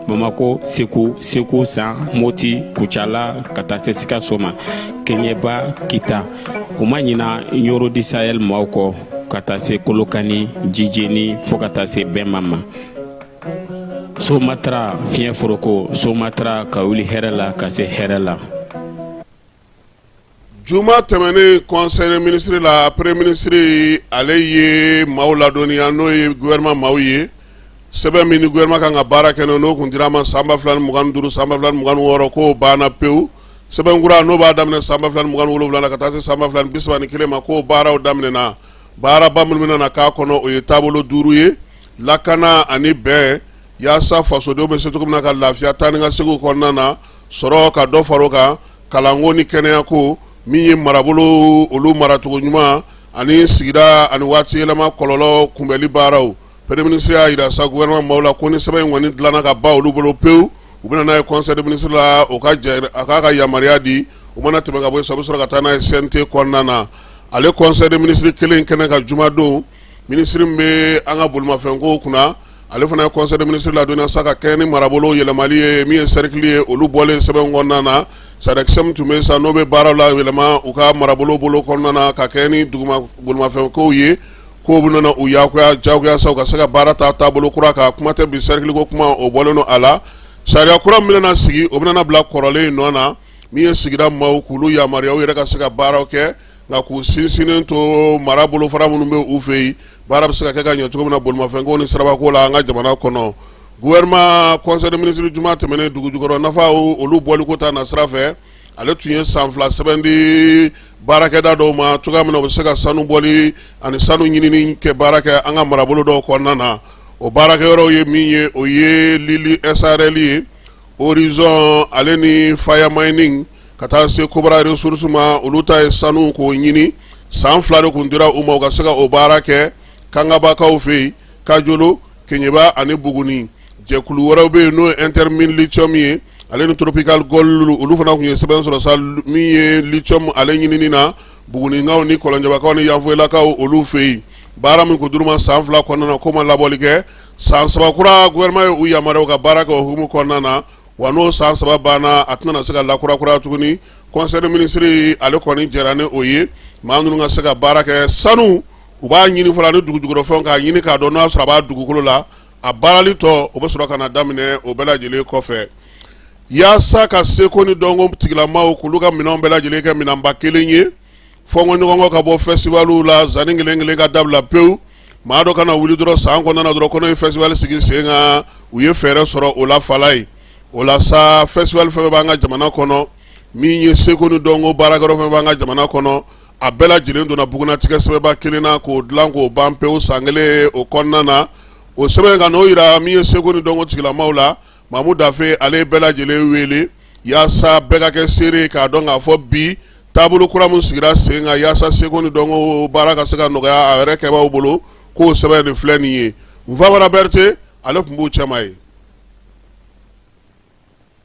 Bamako, Segu, Segu San, Moti, Kucala, ka taa se Sikaso ma, Keɲeba, Kita. U ma ɲina Ɲoro du Sahel maaw kɔ, ka taa se Kolokani, Jijeni, fo ka taa se Bɛma ma. Somatra, fiɲɛ foroko Somatra, ka wuli hɛrɛ la ka se hɛrɛ la. Juma tɛmɛnen, conseil des ministres la, premier ministre ale ye maaw ladɔnniya, n'o ye gouvernement maaw ye. Sɛbɛn min ni gouvernement kan ka baara kɛ n'o kun dira a ma san 2025, san 2026, k'o banna pewu. Sɛbɛn kura n'o b'a daminɛ san 2027 la ka taa se san 2031 ma, k'o baaraw daminɛna. Baaraba minnu bɛna k'a kɔnɔ, o ye taabolo duuru ye: lakana ani bɛn, yaasa fasodenw bɛ se cogo min na ka lafiya taa ni ka seginw kɔnɔna na, sɔrɔ ka dɔ fara o kan, kalanko ni kɛnɛyako, min ye marabolo olu maracogo ɲuman ani sigida ani waati yɛlɛma kɔlɔlɔ kunbɛli baaraw. Premier ministre y'a jira sa gouvernement maaw la ko ni sɛbɛn in kɔni dilanna ka ban olu bolo pewu, u bɛna n'a ye conseil des ministres la, o ka jɛ a k'a ka yamaruya di. U mana tɛmɛ ka bɔ yen sa, u bɛ sɔrɔ ka taa n'a ye CNT kɔnɔna na. Ale conseil des ministres kelen kɛnɛ kan jumadon, ministre min bɛ an ka bolimafɛnko kunna, ale fana ye conseil des ministres ladɔnniya sa ka kɛɲɛ ni marabolo yɛlɛmali ye, min ye cercle ye, olu bɔlen sɛbɛn kɔnɔna na. SADEXEM tun bɛ sa, n'o bɛ baaraw la yɛlɛma u ka marabolo bolo kɔnɔna na ka kɛɲɛ ni duguma bolimafɛnkow ye, k'o bɛna u yakuya jagoya sa u ka se ka baara ta taabolo kura kan. Kuma tɛ bi cercle ko kuma, o bɔlen don a la. Sariya kura min bɛna sigi, o bɛna bila kɔrɔlen in nɔ na, min ye sigida maaw k'olu yamaruya u yɛrɛ ka se ka baaraw kɛ, nka k'u sinsinnen to mara bolofara minnu bɛ u fɛ yen, baara bɛ se ka kɛ ka ɲɛ cogo min na bolimafɛnko ni sirabako la an ka jamana kɔnɔ. Gouvernement conseil des ministres juma tɛmɛnen, dugu jukɔrɔ nafa olu bɔliko ta na sira fɛ, ale tun ye san 2 sɛbɛn di baarakɛda dɔw ma cogoya min na u bɛ se ka sanu bɔli ani sanu ɲinini kɛ baara kɛ an ka marabolo dɔw kɔnɔna na. O baarakɛyɔrɔw ye min ye, o ye Lili SARL ye, Horizon ale ni Faya Mining, ka taa se Cobra Ressources ma. Olu ta ye sanu k'o ɲini. San 2 de kun dira u ma u ka se ka o baara kɛ Kangabakaw fɛ yen, Kajolo, Keɲeba ani Buguni. Jɛkulu wɛrɛw bɛ yen, n'o ye Intermine Lithium ye, ale ni Tropical Gold, olu fana tun ye sɛbɛn sɔrɔ sa min ye lithium ale ɲinini na Bugunikaw ni Kɔlɔnjɛbakaw ni Yanfolilakaw olu fɛ yen. Baara min kun dir'u ma san 2 kɔnɔna na, k'o ma labɔli kɛ. San 3 kura, gouvernement ye u yamaruya u ka baara kɛ o hukumu kɔnɔna na. Wa n'o san 3 banna, a tɛna se ka lakurakuraya tuguni. Conseil des ministres ale kɔni jɛra ni o ye, maa ninnu ka se ka baara kɛ. Sanu, u b'a ɲini fɔlɔ ni dugu jukɔrɔfɛnw k'a ɲini k'a dɔn n'a sɔrɔ a b'a dugukolo la. A baarali tɔ, o bɛ sɔrɔ ka na daminɛ o bɛɛ lajɛlen kɔfɛ, yaasa ka seko ni dɔnko tigilamaw k'olu ka minɛnw bɛɛ lajɛlen kɛ minɛnba kelen ye, fɔnkɔɲɔgɔnkɔ ka bɔ festivaliw la, zanni kelen kelen ka dabila pewu. Maa dɔ kana wuli dɔrɔn san kɔnɔna dɔrɔn kɔnɔ ye festival sigi sen kan. U ye fɛɛrɛ sɔrɔ o la fala ye. O la sa, festival fɛn b'an ka jamana kɔnɔ, min ye seko ni dɔnko baarakɛyɔrɔ fɛn b'an ka jamana kɔnɔ, a bɛɛ lajɛlen donna bugunnatigɛ sɛbɛnba kelen na k'o dilan k'o ban pewu san kelen o kɔnɔna na. O sɛbɛn ka n'o yira min ye seko ni dɔnko tigilamaw la, Mamu Dafe ale bɛɛ lajɛlen wele yaasa bɛɛ ka kɛ seere k'a dɔn k'a fɔ bi taabolo kura min sigira sen kan yaasa seko ni dɔnko baara ka se ka nɔgɔya a yɛrɛ kɛbaaw bolo, k'o sɛbɛn nin filɛ nin ye. Nfabara Berete, ale tun b'u cɛma ye.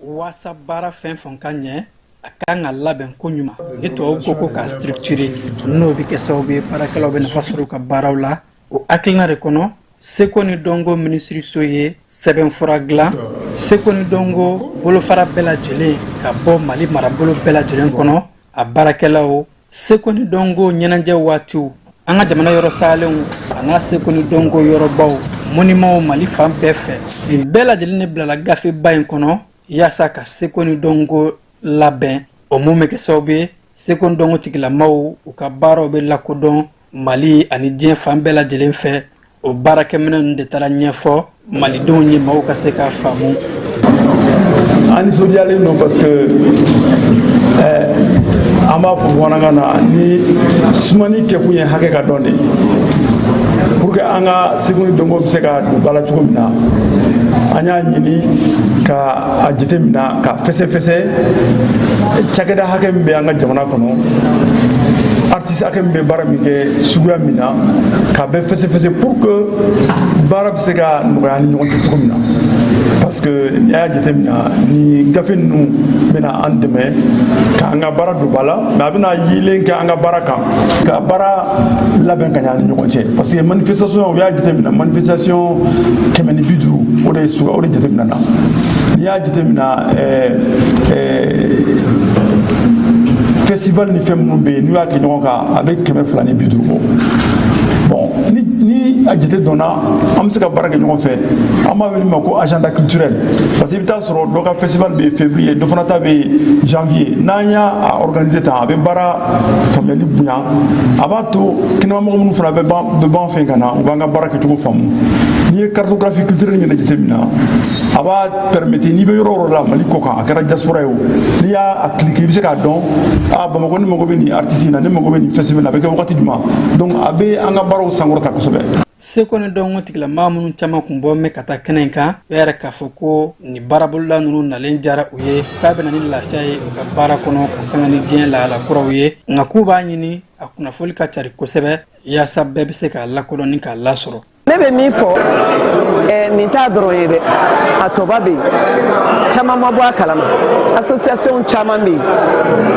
Waasa baara fɛn fɛn ka ɲɛ, a ka kan ka labɛn ko ɲuman, ni tubabu ko ko k'a structurer, n'o bɛ kɛ sababu ye baarakɛlaw bɛ nafa sɔrɔ u ka baaraw la. O hakilina de kɔnɔ, seko ni dɔnko minisiriso ye sɛbɛnfura dilan, seko ni dɔnko bolofara bɛɛ lajɛlen ka bɔ Mali marabolo bɛɛ lajɛlen kɔnɔ, a baarakɛlaw, seko ni dɔnko ɲɛnajɛ waatiw, an ka jamana yɔrɔ salenw a n'a seko ni dɔnko yɔrɔbaw, monimanw Mali fan bɛɛ fɛ. Nin bɛɛ lajɛlen de bilala gafeba in kɔnɔ yaasa ka seko ni dɔnko labɛn, o mun bɛ kɛ sababu ye seko ni dɔnko tigilamaw u ka baaraw bɛ lakodɔn Mali ani diɲɛ fan bɛɛ lajɛlen fɛ. O baarakɛminɛn ninnu de taara ɲɛfɔ malidenw ye, maaw ka se k'a faamu. An nisɔndiyalen don parce que an b'a fɔ bamanankan na ni sumani kɛkun ye hakɛ ka dɔn de, pour que an ka seko ni dɔnko bɛ se ka don ba la cogo min na. An y'a ɲini ka a jateminɛ ka fɛsɛfɛsɛ cakɛda hakɛ min bɛ an ka jamana kɔnɔ, artiste hakɛ min bɛ baara min kɛ suguya min na, k'a bɛɛ fɛsɛfɛsɛ pour que baara bɛ se ka nɔgɔya an ni ɲɔgɔn cɛ cogo min na. Parce que n'i y'a jateminɛ, ni gafe ninnu bɛna an dɛmɛ k'an ka baara don ba la, mais a bɛna yeelen kɛ an ka baara kan, ka baara labɛn ka ɲɛ an ni ɲɔgɔn cɛ. Parce que manifestation, u y'a jateminɛ, manifestation 150, o de ye suga o de jateminɛ na. N'i y'a jateminɛ, festival ni fɛn minnu bɛ yen, n'u y'a kɛ ɲɔgɔn kan, a bɛ 250 bɔ. Bon, ni a jate dɔnna, an bɛ se ka baara kɛ ɲɔgɔn fɛ. An b'a wele ma ko agenda culturel, parce que i bɛ taa sɔrɔ dɔ ka festival bɛ yen février, dɔ fana ta bɛ yen janvier. N'an y'a organiser tan, a bɛ baara faamuyali bonya, a b'a to kɛnɛmamɔgɔ minnu fana bɛ b'an fɛ ka na, u b'an ka baara kɛcogo faamu. N'i ye cartographie culturelle yɛrɛ jateminɛ, a b'a permettre n'i bɛ yɔrɔ o yɔrɔ la Mali kɔ kan, a kɛra diaspora ye o, n'i y'a cliquer, i bɛ se k'a dɔn a Bamakɔ ne mago bɛ nin artiste in na, ne mago bɛ nin festival la, a bɛ kɛ wagati jumɛn. Donc a bɛ an ka baaraw sankɔrɔta kosɛbɛ. Seko ni dɔnko tigilamaa minnu caman kun bɔ mɛn ka taa kɛnɛ in kan, u y'a yɛrɛ k'a fɔ ko nin baaraboloda ninnu nalen diyara u ye, k'a bɛ na ni lafiya ye u ka baara kɔnɔ ka sanga ni diɲɛ lahala kuraw ye. Nka k'u b'a ɲini a kunnafoli ka cari kosɛbɛ yaasa bɛɛ bɛ se k'a lakodɔn ni k'a lasɔrɔ. Ne bɛ min fɔ, nin t'a dɔrɔn ye dɛ, a tɔba bɛ yen, caman ma bɔ a kalama. Association caman bɛ yen,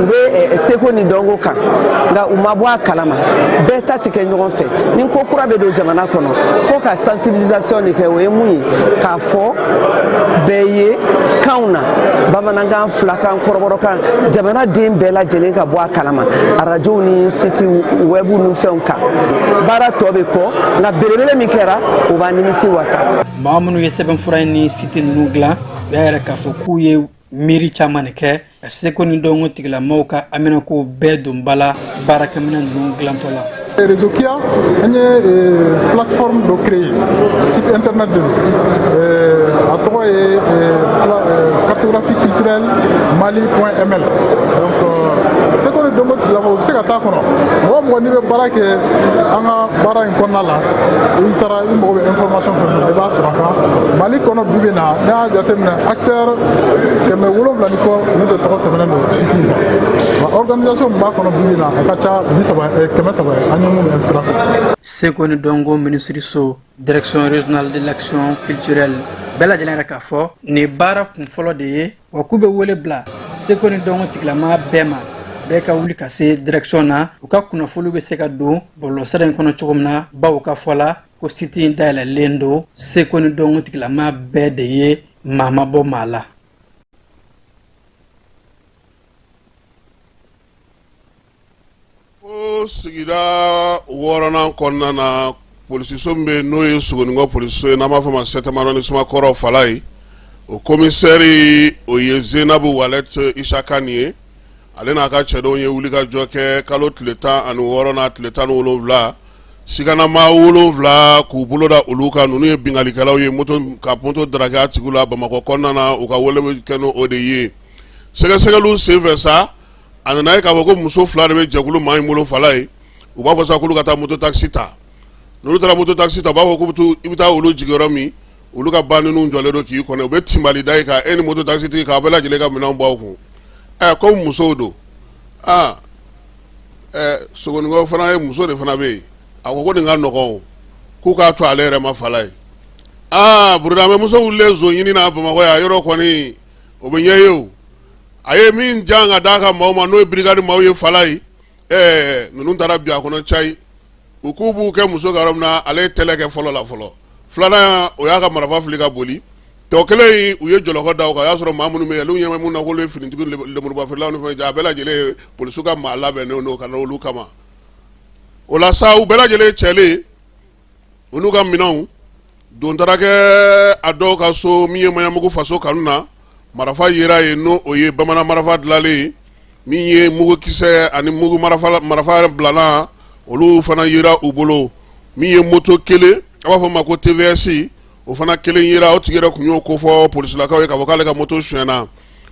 u bɛ seko ni dɔnko kan, nka u ma bɔ a kalama. Bɛɛ ta tɛ kɛ ɲɔgɔn fɛ. Ni ko kura bɛ don jamana kɔnɔ, fo ka sensibilisation de kɛ. O ye mun ye? K'a fɔ bɛɛ ye kanw na, bamanankan, filakan, kɔrɔbɔrɔkan, jamana den bɛɛ lajɛlen ka bɔ a kalama arajow ni site web ni fɛnw kan. Baara tɔ bɛ kɔ, nka belebele min kɛra, o b'a nimisi wasa. Maa minnu ye sɛbɛnfura in ni site ninnu dilan, u y'a yɛrɛ k'a fɔ k'u ye miiri caman de kɛ ka seko ni dɔnko tigilamaaw ka haminakow bɛɛ don ba la baarakɛminɛn ninnu dilantɔ la. Réseau KIA, an ye plateforme dɔ créer, site internet de don, a tɔgɔ ye cartographie culturelle mali.ml. Donc seko ni dɔnko tigilamɔgɔw u bɛ se ka taa kɔnɔ. Mɔgɔ o mɔgɔ n'i bɛ baara kɛ an ka baara in kɔnɔna la, i taara i mago bɛ information fɛn fɛn na, i b'a sɔrɔ a kan. Mali kɔnɔ bi bi in na, ne y'a jateminɛ, acteur 700 ni kɔ, olu de tɔgɔ sɛbɛnnen don site in kan. Wa organisation min b'a kɔnɔ bi bi in na, a ka ca 30 300 ye, an ye minnu inscrit a kɔnɔ. Seko ni dɔnko minisiriso, direction régionale de l'action culturelle, bɛɛ lajɛlen yɛrɛ k'a fɔ nin baara kun fɔlɔ de ye, wa k'u bɛ wele bila seko ni dɔnko tigilamaa bɛɛ ma, bɛɛ ka wuli ka se direction na, u ka kunnafoniw bɛ se ka don bɔlɔlɔsira in kɔnɔ cogo min na, bawo ka fɔ la ko site in dayɛlɛlen don seko ni dɔnko tigilamaa bɛɛ de ye, maa ma bɔ maa la. Ko sigida wɔɔrɔnan kɔnɔna na, polisiso min bɛ yen, n'o ye Sogonikɔ polisiso ye, n'an b'a fɔ ma septième arrondissement kɔrɔ Falaye, o komisɛri, o ye Zenabu Walɛt Isaka nin ye. Ale n'a ka cɛdenw ye wulikajɔ kɛ kalo tile 16 n'a tile 17, siganamaa 7 k'u bolo da olu kan. Ninnu ye binkannikɛlaw ye, moto ka moto daraki a tigiw la Bamakɔ kɔnɔna na. U ka wele bɛ kɛ n'o de ye. Sɛgɛsɛgɛliw senfɛ sa, a nana ye k'a fɔ ko muso fila de bɛ jɛkulu maa in bolo Falaye. U b'a fɔ sa k'olu ka taa moto taxi ta. N'olu taara moto taxi ta, u b'a fɔ k'u i bɛ taa olu jigin yɔrɔ min, olu ka bandits jɔlen don k'i kɔnɔ. U bɛ tinbali da i kan, e ni moto taxi tigi, k'aw bɛɛ lajɛlen ka minɛnw bɔ aw kun. Ɛ, ko musow don. Aa, ɛ, Sogonikɔ fana ye muso de fana bɛ yen. A ko ko nin ka nɔgɔn o, k'u k'a to ale yɛrɛ ma Falaye. Aa, Burudamɛ muso wulilen zon ɲini na Bamakɔ yan yɔrɔ kɔni, o bɛ ɲɛ ye o. A ye min jan ka d'a ka maaw ma, n'o ye brigade maaw ye Falaye, ɛɛ, ninnu taara bin a kɔnɔ cayi. U k'u b'u kɛ muso ka yɔrɔ min na, ale ye tɛlɛ kɛ fɔlɔ la fɔlɔ. Filanan, o y'a ka marifa fili ka boli. Tɔ kelen in, u ye jɔlɔkɔ da o kan. O y'a sɔrɔ maa minnu bɛ yen, olu ɲɛ bɛ mun na, k'olu ye finitigi lenburubafeerelaw ni fɛn, a bɛɛ lajɛlen ye polisiw ka maa labɛnnen don ka na olu kama. O la sa, u bɛɛ lajɛlen cɛlen, u n'u ka minɛnw don taara kɛ a dɔw ka so min ye Maɲanbugu faso kanu na. Marifa yera yen, n'o o ye bamanan marifa dilanlen ye, min ye mugukisɛ ani mugu marifa bilala, olu fana yera u bolo. Min ye moto kelen, a b'a fɔ ma ko TVS, o fana kelen yera. O tigi yɛrɛ tun y'o kofɔ polisilakaw ye k'a fɔ k'ale ka moto sonyɛna.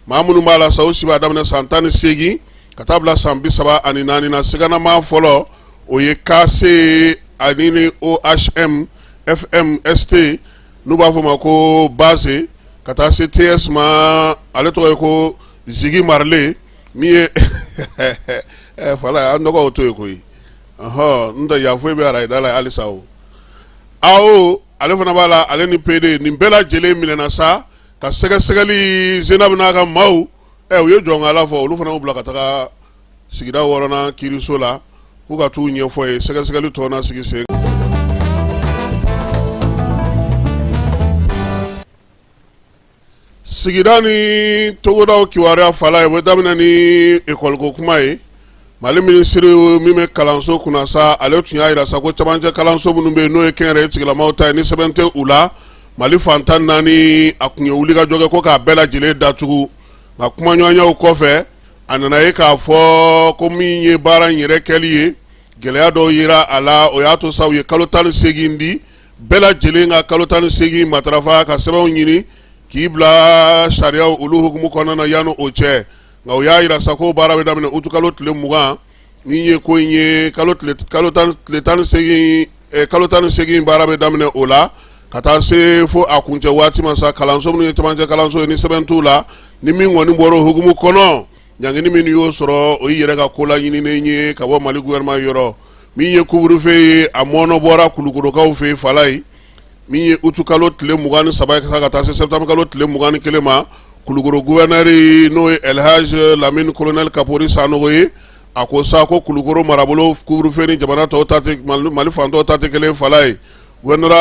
Maa minnu b'a la sa, u si b'a daminɛ san 18 ka taa bila san 34 na. Siganamaa fɔlɔ, o ye KC ani ni OHM FMST, n'u b'a fɔ ma ko base, ka taa se TS ma, ale tɔgɔ ye ko Zigi Marile. Min ye Falaye, an tɔgɔw to yen koyi, ɔhɔn, n tɛ yan foyi bɛ arayida la halisa. O AO, ale fana b'a la, ale ni PD. Nin bɛɛ lajɛlen minɛna sa ka sɛgɛsɛgɛli. Zenabu n'a ka maaw, u ye jɔn ala fɔ, olu fana y'u bila ka taga sigida wɔɔrɔnan kiiriso la k'u ka t'u ɲɛfɔ ye. Sɛgɛsɛgɛli tɔ na sigi sen. Sigida ni togodaw kibaruya Falaye, o bɛ daminɛ ni ekɔliko kuma ye. Mali minisiri min bɛ kalanso kunna sa, ale tun y'a jira sa ko camancɛ kalanso minnu bɛ yen, n'o ye kɛnyɛrɛye tigilamaw ta ye, ni sɛbɛn tɛ u la Mali fan 14, a tun ye wulikajɔ kɛ ko k'a bɛɛ lajɛlen datugu. Nka kumaɲɔgɔnyaw kɔfɛ, a nana ye k'a fɔ ko min ye baara in yɛrɛ kɛli ye, gɛlɛya dɔw yera a la. O y'a to sa u ye kalo 18 di. Bɛɛ lajɛlen ka kalo 18 matarafa ka sɛbɛnw ɲini k'i bila sariyaw olu hukumu kɔnɔna na yanni o cɛ. Nka u y'a jira sa ko baara bɛ daminɛ utukalo tile 20 min ye ko in ye kalo kalo 18 baara bɛ daminɛ o la ka taa se fo a kuncɛ waati ma sa. Kalanso minnu ye camancɛ kalanso ye ni sɛbɛn t'u la, ni min kɔni bɔra o hukumu kɔnɔ, ɲangini min y'o sɔrɔ, o y'i yɛrɛ ka ko laɲininen ye ka bɔ Mali gouvernement yɔrɔ. Min ye couvre-feu ye, a mɔnɔ bɔra Kulukorokaw fɛ yen Falayi. Min ye utukalo tile 23 ye ka taa se septembre kalo tile 21 ma, Kulukoro gouverneur n'o ye Elhaj Lamine Colonel Kapori Sanogo ye, a ko sa ko Kulukoro marabolo couvre-feu ni jamana tɔw ta tɛ, Mali fan tɔw ta tɛ kelen Falayi. Gouverneur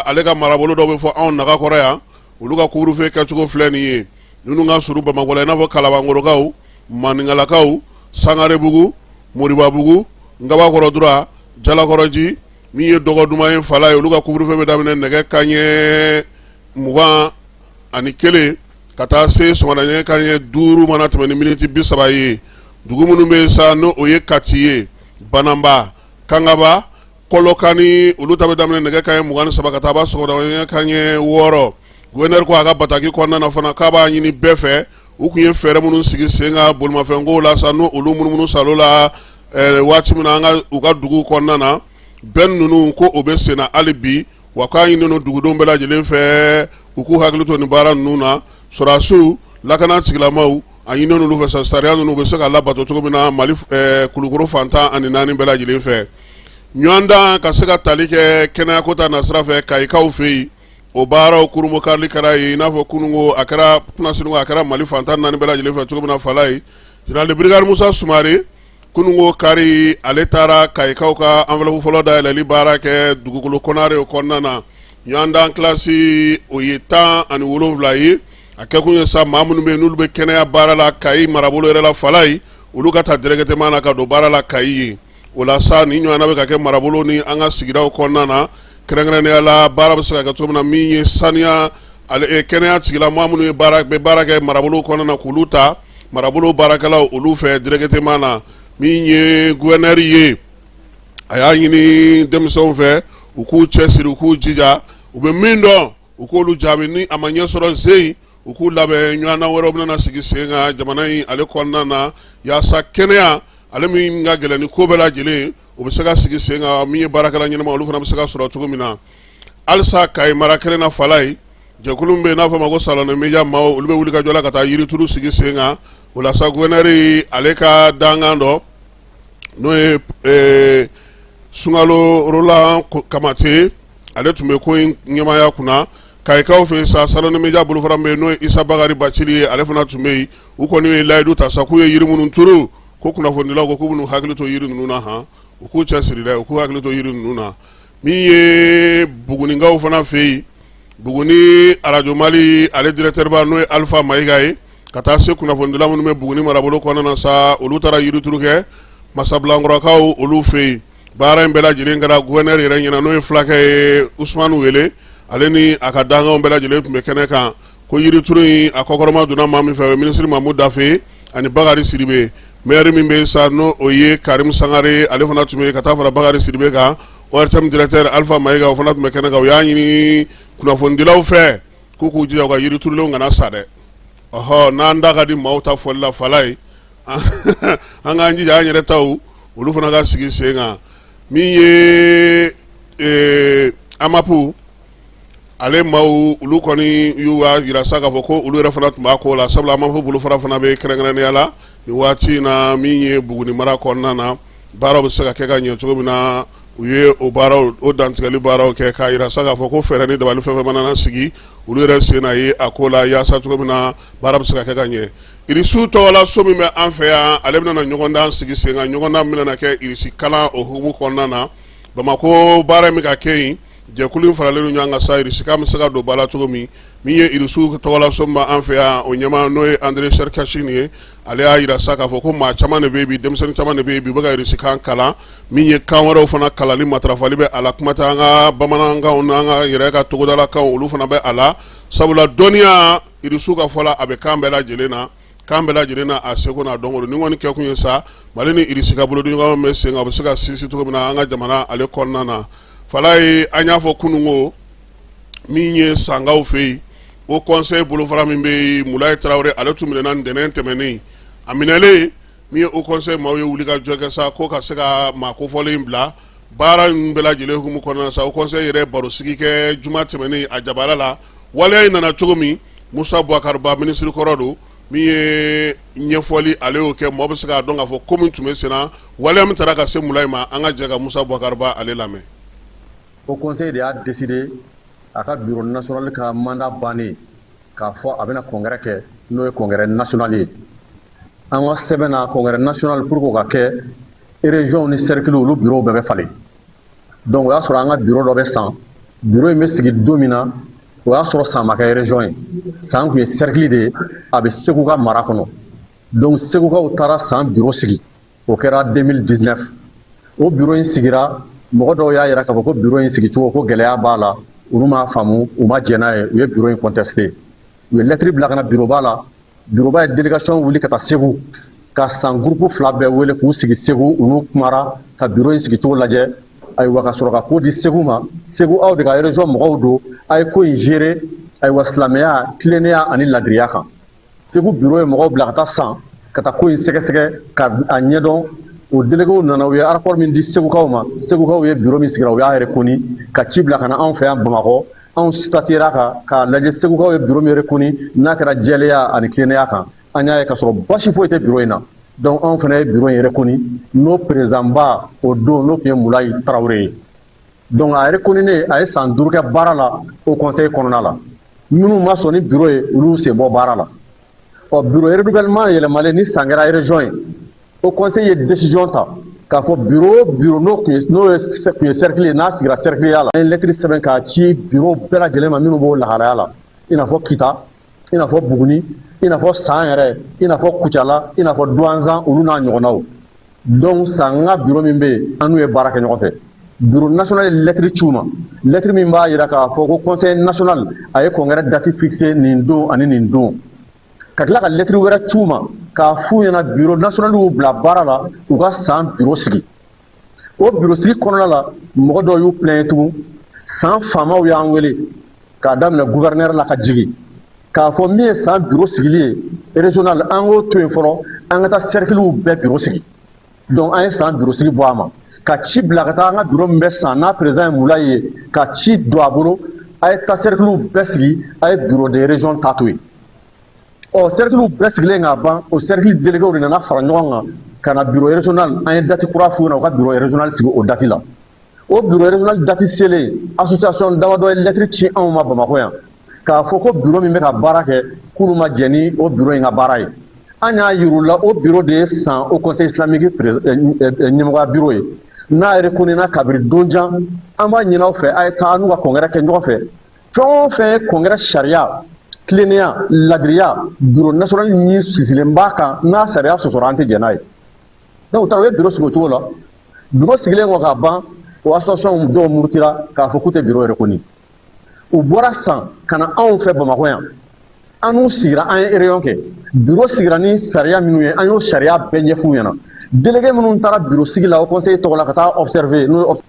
ale ka marabolo dɔw bɛ fɔ anw nagakɔrɔ yan, olu ka couvre-feu kɛcogo filɛ nin ye. Ninnu ka surun Bamakɔ la, i n'a fɔ Kalabankɔrɔkaw, Maninkalakaw, Sangarebugu, Moribabugu, Ngabakɔrɔ Dura, Jalakɔrɔji. Min ye dɔgɔ duman ye Falayi, olu ka couvre-feu bɛ daminɛ nɛgɛ kanɲɛ 21 ka taa se sɔgɔmada nɛgɛ kanɲɛ 5 mana tɛmɛ ni miniti 30 ye. Dugu minnu bɛ yen sa, n'o o ye Kati ye, Bananba, Kangaba, Kɔlɔkani, olu ta bɛ daminɛ nɛgɛ kanɲɛ 23 ka taa ban sɔgɔmada nɛgɛ kanɲɛ 6. Gouverneur ko a ka bataki kɔnɔna na fana k'a b'a ɲini bɛɛ fɛ, u tun ye fɛɛrɛ minnu sigi sen kan bolimafɛnko la sa, n'o olu munumunu salo la waati min na an ka u ka dugu kɔnɔna na, bɛn ninnu ko o bɛ sen na hali bi. Wa k'a ɲininen don dugudenw bɛɛ lajɛlen fɛ, u k'u hakili to nin baara ninnu na. Sɔrɔdasiw, lakana tigilamaw, a ɲininen olu fɛ sa, sariya ninnu bɛ se ka labato cogo min na Mali Kulukoro fan 14 bɛɛ lajɛlen fɛ. Ɲɔgɔndan ka se ka tali kɛ kɛnɛyako ta nasira fɛ Kayikaw fɛ yen, o baaraw kurunbonkarili kɛra yen, i n'a fɔ kununko a kɛra kunasini, a kɛra Mali fan 14 bɛɛ lajɛlen fɛ cogo min na Falayi. Général de brigade Musa Sumare, kununko kari, ale taara Kayikaw ka enveloppe fɔlɔ dayɛlɛli baara kɛ dugukolo kɔnare o kɔnɔna na. Ɲɔgɔndan kilasi o ye 17 ye. A kɛkun ye sa, maa minnu bɛ yen n'olu bɛ kɛnɛya baara la Kayi marabolo yɛrɛ la Falayi, olu ka ta directement na ka don baara la Kayi ye. O la sa, ni ɲɔgɔnna bɛ ka kɛ marabolo ni an ka sigidaw kɔnɔna na, kɛrɛnkɛrɛnnenya la baara bɛ se ka kɛ cogo min na. Min ye saniya, kɛnɛya tigilamaa minnu ye bɛ baara kɛ marabolo kɔnɔna na, k'olu ta marabolo baarakɛlaw olu fɛ directement na. Min ye gouverneur ye, a y'a ɲini denmisɛnw fɛ, u k'u cɛsiri, u k'u jija, u bɛ min dɔn, u k'olu jaabi. Ni a ma ɲɛ sɔrɔ zen, u k'u labɛn, ɲɔgɔndan wɛrɛw bɛna sigi sen kan jamana in ale kɔnɔna na, yaasa kɛnɛya ale min ka gɛlɛn ni ko bɛɛ lajɛlen, o bɛ se ka sigi sen kan. Min ye baarakɛla ɲɛnama, olu fana bɛ se ka sɔrɔ cogo min na. Halisa Kayi mara kelen na Falayi, jɛkulu min bɛ yen n'a fɔ ma ko Salon des médias maaw, olu bɛ wuli ka jɔ la ka taa yirituru sigi sen kan. O la sa, gouverneur ale ka dankan dɔ, n'o ye Sunkalo Roland Kamate, ale tun bɛ ko in ɲɛmaaya kunna Kayikaw fɛ sa. Salon des médias bolofara min bɛ yen, n'o ye Isa Bakari Bacili ye, ale fana tun bɛ yen. U kɔni ye layidu ta sa k'u ye yiri minnu turu, ko kunnafonidilaw ko k'u bɛn'u hakili to yiri ninnu na han, u k'u cɛsiri dɛ, u k'u hakili to yiri ninnu na. Min ye Bugunikaw fana fɛ yen, Buguni arajo Mali ale directeur ba, n'o ye Alifa Mayiga ye, ka taa se kunnafonidila minnu bɛ Buguni marabolo kɔnɔna na sa, olu taara yirituru kɛ Masabilankɔrɔkaw olu fɛ yen. Baara in bɛɛ lajɛlen kɛra gouverneur yɛrɛ ɲɛna, n'o ye fulakɛ ye Usumani Wele, ale ni a ka dankanw bɛɛ lajɛlen tun bɛ kɛnɛ kan. Ko yirituru in a kɔkɔrɔma donna maa min fɛ, o ye minisiri Mamu Dafe ani Bakari Sidibe. Maire min bɛ sa, n'o o ye Karim Sangare, ale fana tun bɛ ka taa fara Bakari Sidibe kan. ORTM directeur Alifa Mayiga, o fana tun bɛ kɛnɛ kan. U y'a ɲini kunnafonidilaw fɛ k'u k'u jija u ka yiriturulenw kana sa dɛ. Ɔhɔ, n'an da ka di maaw ta fɔli la Falayi, an k'an jija an yɛrɛ taw olu fana ka sigi sen kan. Min ye AMAP ale maaw, olu kɔni y'u y'a jira sa k'a fɔ ko olu yɛrɛ fana tun b'a ko la, sabula AMAP bolofara fana bɛ kɛrɛnkɛrɛnnenya la nin waati in na. Min ye Buguni mara kɔnɔna na, baaraw bɛ se ka kɛ ka ɲɛ cogo min na, u ye o baaraw, o dantigɛli baaraw kɛ k'a jira sa k'a fɔ ko fɛɛrɛ ni dabali fɛn fɛn mana sigi olu yɛrɛ sen na ye a ko la, yaasa cogo min na baara bɛ se ka kɛ ka ɲɛ. Irisiw tɔgɔla so min bɛ an fɛ yan, ale bɛna na ɲɔgɔndan sigi sen kan, ɲɔgɔndan min bɛna kɛ irisi kalan o hukumu kɔnɔna na Bamakɔ. Baara in bɛ ka kɛ yen, jɛkulu in faralen don ɲɔgɔn kan sa, irisikan bɛ se ka don ba la cogo min. Min ye irisiw tɔgɔla so min bɛ an fɛ yan, o ɲɛmaa, n'o ye Andre Cherkashin ye, ale y'a jira sa k'a fɔ ko maa caman de bɛ yen bi, denmisɛnnin caman de bɛ yen bi, u bɛ ka irisikan kalan. Min ye kan wɛrɛw fana kalanli matarafali bɛ a la, kuma tɛ an ka bamanankanw n'an ka yɛrɛ ka togodalakanw, olu fana bɛ a la, sabula dɔnniya, irisiw ka fɔ la, a bɛ kan bɛɛ lajɛlen na, kan bɛɛ lajɛlen na a seko n'a dɔnko. Nin kɔni kɛkun ye sa, Mali ni Irisi ka bolodiɲɔgɔnma bɛ sen kan, o bɛ se ka sinsin cogo min na an ka jamana ale kɔnɔna na. Falaye an y'a fɔ kununko min ye sankaw fɛ yen haut conseil bolofara min bɛ yen Mulayi Tarawele ale tun minɛna ntɛnɛn tɛmɛnen a minɛlen min ye haut conseil maaw ye wuli ka jɔ kɛ sa ko ka se ka maa kofɔlen bila baara in bɛɛ lajɛlen hukumu kɔnɔna sa haut conseil yɛrɛ barosigi kɛ juma tɛmɛnen a jabala la waleya in nana cogo min Musa Bubakari Ba minisiri kɔrɔ don min ye ɲɛfɔli ale y'o kɛ mɔgɔ bɛ se k'a dɔn k'a fɔ ko min tun bɛ senna waleya min taara ka se Mulayi ma an ka jɛ ka Musa Bubakari Ba ale lamɛn. Haut conseil de y'a décidé a ka bureau national ka mandat bannen k'a fɔ a bɛna congrès kɛ n'o ye congrès national ye an ka sɛbɛn na congrès national pour que o ka kɛ région ni cercle olu bureau bɛɛ bɛ falen donc o y'a sɔrɔ an ka bureau dɔ bɛ San bureau in bɛ sigi don min na o y'a sɔrɔ San ma kɛ région ye San tun ye cercle de ye a bɛ Segu ka mara kɔnɔ donc Segukaw taara San bureau sigi o kɛra 2019 o bureau in sigira mɔgɔ dɔw y'a jira k'a fɔ ko bureau in sigicogo ko gɛlɛya b'a la olu m'a faamu u ma jɛn n'a ye u ye bureau in contesté u ye lettre bila ka na bureauba la bureauba ye délégation wuli ka taa Segu ka San groupe fila bɛɛ wele k'u sigi Segu u n'u kumara ka bureau in sigicogo lajɛ ayiwa ka sɔrɔ ka ko di Segu ma Segu aw de ka région mɔgɔw don a ye ko in gérer ayiwa silamɛya tilennenya ani ladiriya kan Segu bureau ye mɔgɔw bila ka taa San ka taa ko in sɛgɛsɛgɛ ka a ɲɛdɔn o déléguéw nana u ye rapport min di Segukaw ma Segukaw ye bureau min sigira u y'a reconnu ka ci bila ka na anw fɛ yan Bamakɔ anw statuera kan k'a lajɛ Segukaw ye bureau min reconnu n'a kɛra jɛlenya ani tilennenya kan an y'a ye k'a sɔrɔ basi foyi tɛ bureau in na donc anw fana ye bureau in reconnu n'o président ba o don n'o tun ye Mulayi Tarawele ye donc a reconnu a ye san 5 kɛ baara la haut conseil kɔnɔna la minnu ma sɔn ni bureau ye olu sen bɔ baara la ɔ bureau renouvellement yɛlɛmalen ni San kɛra région ye haut conseil ye décision ta k'a fɔ bureau bureau n'o tun ye n'o ye tun ye cercle ye n'a sigira cercle ya la an ye lettre sɛbɛn k'a ci bureau bɛɛ lajɛlen ma minnu b'o lahalaya la i n'a fɔ Kita i n'a fɔ Buguni i n'a fɔ San yɛrɛ i n'a fɔ Kucala i n'a fɔ Duwanzan olu n'a ɲɔgɔnnaw donc San ka bureau min bɛ yen an n'u ye baara kɛ ɲɔgɔn fɛ bureau national ye lettre ci u ma lettre min b'a jira k'a fɔ ko conseil national a ye congrès date fixé nin don ani nin don ka tila ka lettre wɛrɛ ci u ma k'a f'u ɲɛna bureau national y'u bila baara la u ka San bureau sigi o bureau sigi kɔnɔna la mɔgɔ dɔw y'u plaigner tugun San faamaw y'an wele k'a daminɛ gouverneur la ka jigin k'a fɔ min ye San bureau sigili ye régional an k'o to yen fɔlɔ an ka taa cerclew bɛɛ bureau sigi donc an ye San bureau sigi bɔ a ma ka ci bila ka taa an ka bureau min bɛ San n'a président ye Mulayi ye ka ci don a bolo a ye taa cerclew bɛɛ sigi a ye bureau de région ta to yen ɔ cerclew bɛɛ sigilen k'a ban o cercle déléguéw de nana fara ɲɔgɔn kan ka na bureau régional an ye date kura f'u ɲɛna u ka bureau régional sigi o date la o bureau régional date selen association damadɔ ye lettre ci anw ma Bamakɔ yan k'a fɔ ko bureau min bɛ ka baara kɛ k'olu ma jɛn ni o bureau in ka baara ye an y'a yir'u la o bureau de ye San haut conseil islamique ɲɛmɔgɔya bureau ye n'a reconnu na kabiri don jan an b'a ɲini aw fɛ a ye taa an n'u ka congrès kɛ ɲɔgɔn fɛ fɛn o fɛn ye congrès sariya tilennenya ladiriya bureau national min sisilen b'a kan n'a sariya sɔsɔra an tɛ jɛn n'a ye donc u taara u ye bureau sigi o cogo la bureau sigilen kɔ ka ban o association dɔw murutira k'a fɔ k'u tɛ bureau reconnu u bɔra San ka na anw fɛ Bamakɔ yan an n'u sigira an ye réunion kɛ bureau sigira ni sariya minnu ye an y'o sariya bɛɛ ɲɛf'u ɲɛna délégué minnu taara bureau sigi la haut conseil tɔgɔ la ka taa observer n'o ye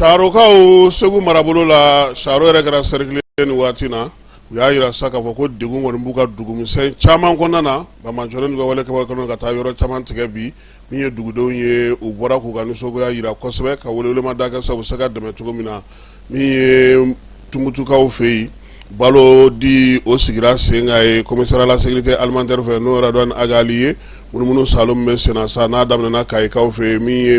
Sarokaw Segu marabolo la Saro yɛrɛ kɛra cercle ye nin waati na u y'a jira sa k'a fɔ ko degun kɔni b'u ka dugumisɛn caman kɔnɔna na banbaanciwale ka wale kɛlen ka taa yɔrɔ caman tigɛ bi min ye dugudenw ye u bɔra k'u ka nisɔngoya jira kosɛbɛ ka welewelemada kɛ sa u bɛ se ka dɛmɛ cogo min na min ye Tumutukaw fɛ yen balo di o sigira sen kan ye commissariat la sécurité alimentaire fɛ n'o Radouane Agali ye Munumunu saalo min bɛ senna sa n'a daminɛna Kayikaw fɛ yen min ye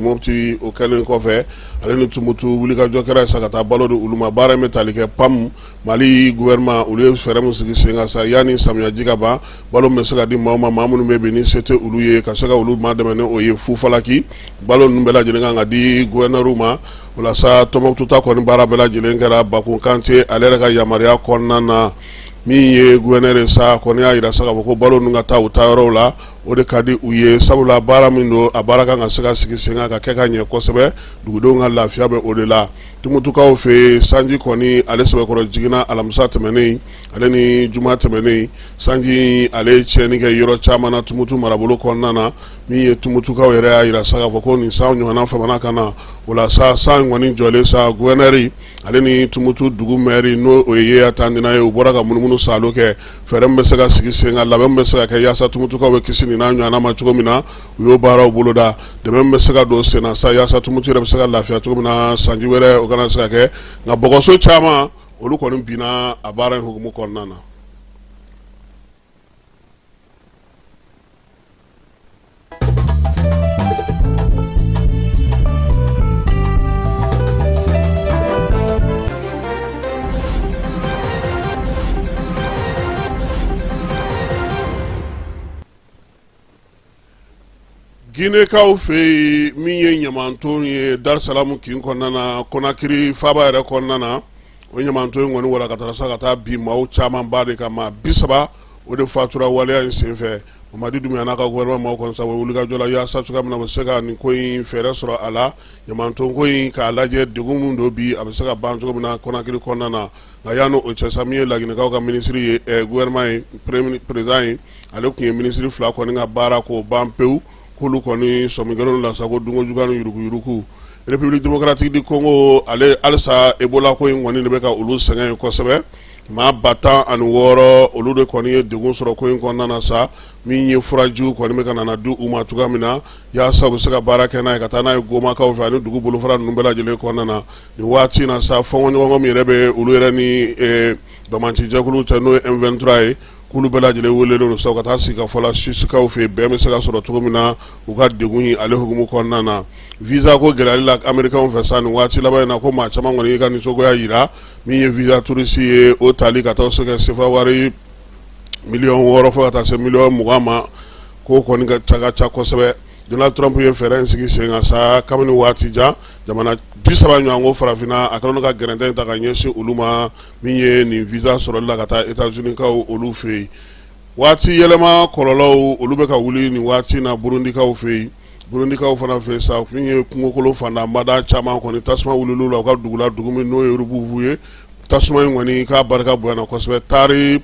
Mopti o kɛlen kɔfɛ ale ni Tumutu wulikajɔ kɛra sa ka taa balo di olu ma baara in bɛ tali kɛ PAM Mali gouvernement olu ye fɛɛrɛ min sigi sen kan sa yanni samiyaji ka ban balo min bɛ se ka di maaw ma maa minnu bɛ bi ni se tɛ olu ye ka se ka olu ma dɛmɛ ni o ye fufalaki balo ninnu bɛɛ lajɛlen kan ka di gouverneur ma o la sa Tɔnbukutu ta kɔni baara bɛɛ lajɛlen kɛra Bakun Kante ale yɛrɛ ka yamaruya kɔnɔna na min ye gouverneur ye sa kɔni y'a jira sa k'a fɔ ko balo ninnu ka taa u taa yɔrɔw la o de ka di u ye sabula baara min don a baara kan ka se ka sigi sen kan ka kɛ ka ɲɛ kosɛbɛ dugudenw ka lafiya bɛ o de la Tumutukaw fɛ yen sanji kɔni ale sɛbɛkɔrɔ jiginna alamisa tɛmɛnen ale ni juma tɛmɛnen sanji ale ye tiɲɛni kɛ yɔrɔ caman na Tumutu marabolo kɔnɔna na min ye Tumutukaw yɛrɛ y'a jira sa k'a fɔ ko nin san ɲɔgɔnna famana ka na o la sa san kɔni jɔlen sa gouverneur ale ni Tumutu dugu maire n'o o ye Yeya Tandina ye u bɔra ka munumunu saalo kɛ fɛɛrɛ min bɛ se ka sigi sen kan labɛn min bɛ se ka kɛ yaasa Tumutukaw bɛ kisi nin n'a ɲɔgɔnna ma cogo min na u y'o baaraw boloda dɛmɛ min bɛ se ka don sen na sa yaasa Tumutu yɛrɛ bɛ se ka lafiya cogo min na sanji wɛrɛ o kana se ka kɛ nka bɔgɔso caman olu kɔni binna a baara in hukumu kɔnɔna na. Ginekaw fɛ yen min ye ɲamanton ye Darisalamu kin kɔnɔna na Konakiri faaba yɛrɛ kɔnɔna na o ɲamanton in kɔni walankatara sa ka taa bin maaw camanba de kan maa 30 o de fatura waleya in senfɛ Mamadi Dunbuya n'a ka gouvernement maaw kɔni sa u bɛ wulikajɔ la yaasa cogoya min na u bɛ se ka nin ko in fɛɛrɛ sɔrɔ a la ɲamanton ko in k'a lajɛ degun min don bi a bɛ se ka ban cogo min na Konakiri kɔnɔna na nka yanni o cɛ sa min ye Laginɛkaw ka minisiri ye gouvernement ye président ye ale tun ye minisiri fila kɔni ka baara k'o ban pewu k'olu kɔni sɔmi kɛlen la sa ko dunko juguya ni yuruguyurugu République démocratique du Congo ale halisa Ebola ko in kɔni de bɛ ka olu sɛgɛn yen kosɛbɛ maa 16,000 olu de kɔni ye degun sɔrɔ ko in kɔnɔna na sa min ye furajiw kɔni bɛ ka na di u ma cogoya min na yaasa u bɛ se ka baara kɛ n'a ye ka taa n'a ye Gomakaw fɛ ani dugu bolofara ninnu bɛɛ lajɛlen kɔnɔna na nin waati in na sa fɔnkɔɲɔgɔnkɔ min yɛrɛ bɛ olu yɛrɛ ni banbaacijɛkulu cɛ n'o ye M23 ye k'olu bɛɛ lajɛlen welelen don sa ka taa sigikafɔ la Suissekaw fɛ yen bɛn bɛ se ka sɔrɔ cogo min na u ka degun in ale hukumu kɔnɔna na visa ko gɛlɛyali la Américains fɛ sa nin waati laban in na ko maa caman kɔni y'i ka nisɔngoya jira min ye visa touriste ye o tali ka taa se kɛ sefa wari miliyɔn 6 fo ka taa se miliyɔn 20 ma k'o kɔni ka ca kosɛbɛ Donald Trump ye fɛɛrɛ in sigi sen kan sa kabini waati jan jamana 30 ɲɔgɔn ko farafinna a kɛlen don ka gɛrɛntɛ in ta ka ɲɛsin olu ma min ye nin visa sɔrɔli la ka taa États-Unis kaw olu fɛ yen waati yɛlɛma kɔlɔlɔw olu bɛ ka wuli nin waati na Burundikaw fɛ yen Burundikaw fana fɛ sa min ye kungokolo fandanbada caman kɔni tasuma wulila la u ka dugu la dugu min n'o ye Rubuvu ye tasuma in kɔni k'a barika bonyana kosɛbɛ taari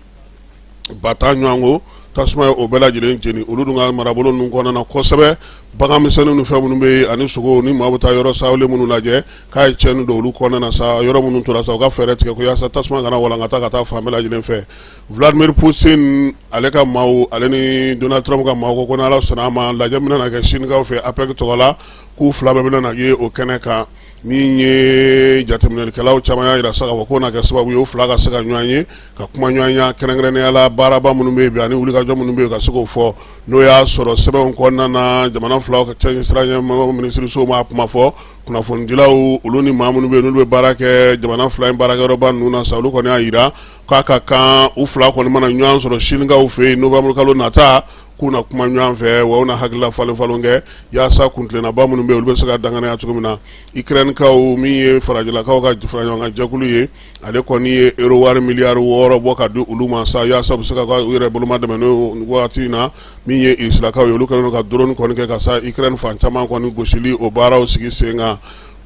10 000 ɲɔgɔn ko tasuma ye o bɛɛ lajɛlen jeni olu dun ka marabolo ninnu kɔnɔna na kosɛbɛ bagan misɛnninw ni fɛn minnu bɛ yen ani sogo ni maa bɛ taa yɔrɔ sawule minnu lajɛ k'a ye tiɲɛni don olu kɔnɔna na sa yɔrɔ minnu tora sa u ka fɛɛrɛ tigɛ ko yaasa tasuma kana walankata ka taa fan bɛɛ lajɛlen fɛ Vladimir Poutine ale ka maaw ale ni Donald Trump ka maaw ko ko n'Ala sɔnna a ma lajɛ min bɛna kɛ Sinikaw fɛ APEC tɔgɔ la k'u fila bɛɛ bɛna na ye o kɛnɛ kan min ye jateminɛlikɛlaw caman y'a jira sa k'a fɔ k'o na kɛ sababu ye u fila ka se ka ɲɔgɔn ye ka kuma ɲɔgɔnya kɛrɛnkɛrɛnnenya la baaraba minnu bɛ yen bi ani wulikajɔ minnu bɛ yen ka se k'o fɔ n'o y'a sɔrɔ sɛbɛnw kɔnɔna na jamana filaw ka cɛsira ɲɛmɔgɔ minisirisow ma kuma fɔ kunnafonidilaw olu ni maa minnu bɛ yen n'olu bɛ baara kɛ jamana fila in baarakɛyɔrɔba ninnu na sa olu kɔni y'a jira k'a ka kan u fila kɔni mana ɲɔgɔn sɔrɔ Sinikaw fɛ yen novembre kalo nata k'u na kuma ɲɔgɔn fɛ wa u na hakilila falen falen kɛ yaasa kuntilennaba minnu bɛ yen olu bɛ se ka danganiya cogo min na Ukrainekaw min ye farajɛlakaw ka faraɲɔgɔnkan jɛkulu ye ale kɔni ye euro wari miliyari 6 bɔ ka di olu ma sa yaasa u bɛ se ka u yɛrɛ boloma dɛmɛ n'o waati in na min ye Irisilakaw ye olu kɛlen don ka drone kɔni kɛ ka sa Ukraine fan caman kɔni gosili o baaraw sigi sen kan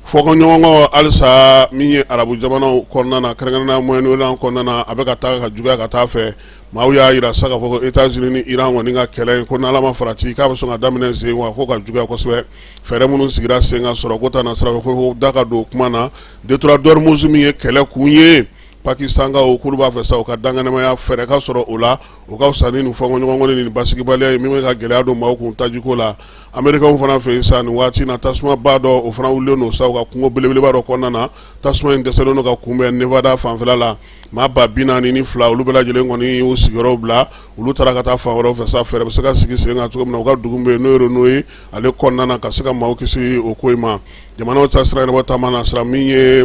fɔkɔɲɔgɔnkɔ halisa min ye arabu jamanaw kɔnɔna na kɛrɛnkɛrɛnnenya Moyen-Orient kɔnɔna na a bɛ ka taa ka juguya ka taa fɛ maaw y'a jira sa k'a fɔ ko États-Unis ni Iran kɔni ka kɛlɛ in ko n'Ala ma farati k'a bɛ sɔn ka daminɛ sen wa ko ka juguya kosɛbɛ fɛɛrɛ minnu sigira sen kan sɔrɔ ko ta na sira fɛ ko da ka don kuma na détroit d'Ormuz min ye kɛlɛ kun ye Pakistankaw k'olu b'a fɛ sa u ka dankɛnɛmaya fɛɛrɛ ka sɔrɔ o la, o ka fisa ni nin fɔnkɔɲɔgɔnkɔ ni nin basigibaliya ye min bɛ ka gɛlɛya don maaw kun tajiko la. Amerikɛnw fana fɛ yen sa nin waati na, tasumaba dɔ o fana wulilen don sa u ka kungo belebeleba dɔ kɔnɔna na. Tasuma in dɛsɛlen don ka kunbɛn Nevada fanfɛla la. Maa 42,000 olu bɛɛ lajɛlen kɔni y'u sigiyɔrɔw bila, olu taara ka taa fan wɛrɛw fɛ sa, fɛɛrɛ bɛ se ka sigi sen kan cogo min na u ka dugu bɛ yen n'o ye Reno ye, ale kɔnɔna na ka se ka maaw kisi o ko in ma. Jamanaw ta sira ɲɛnabɔ taama na sira min ye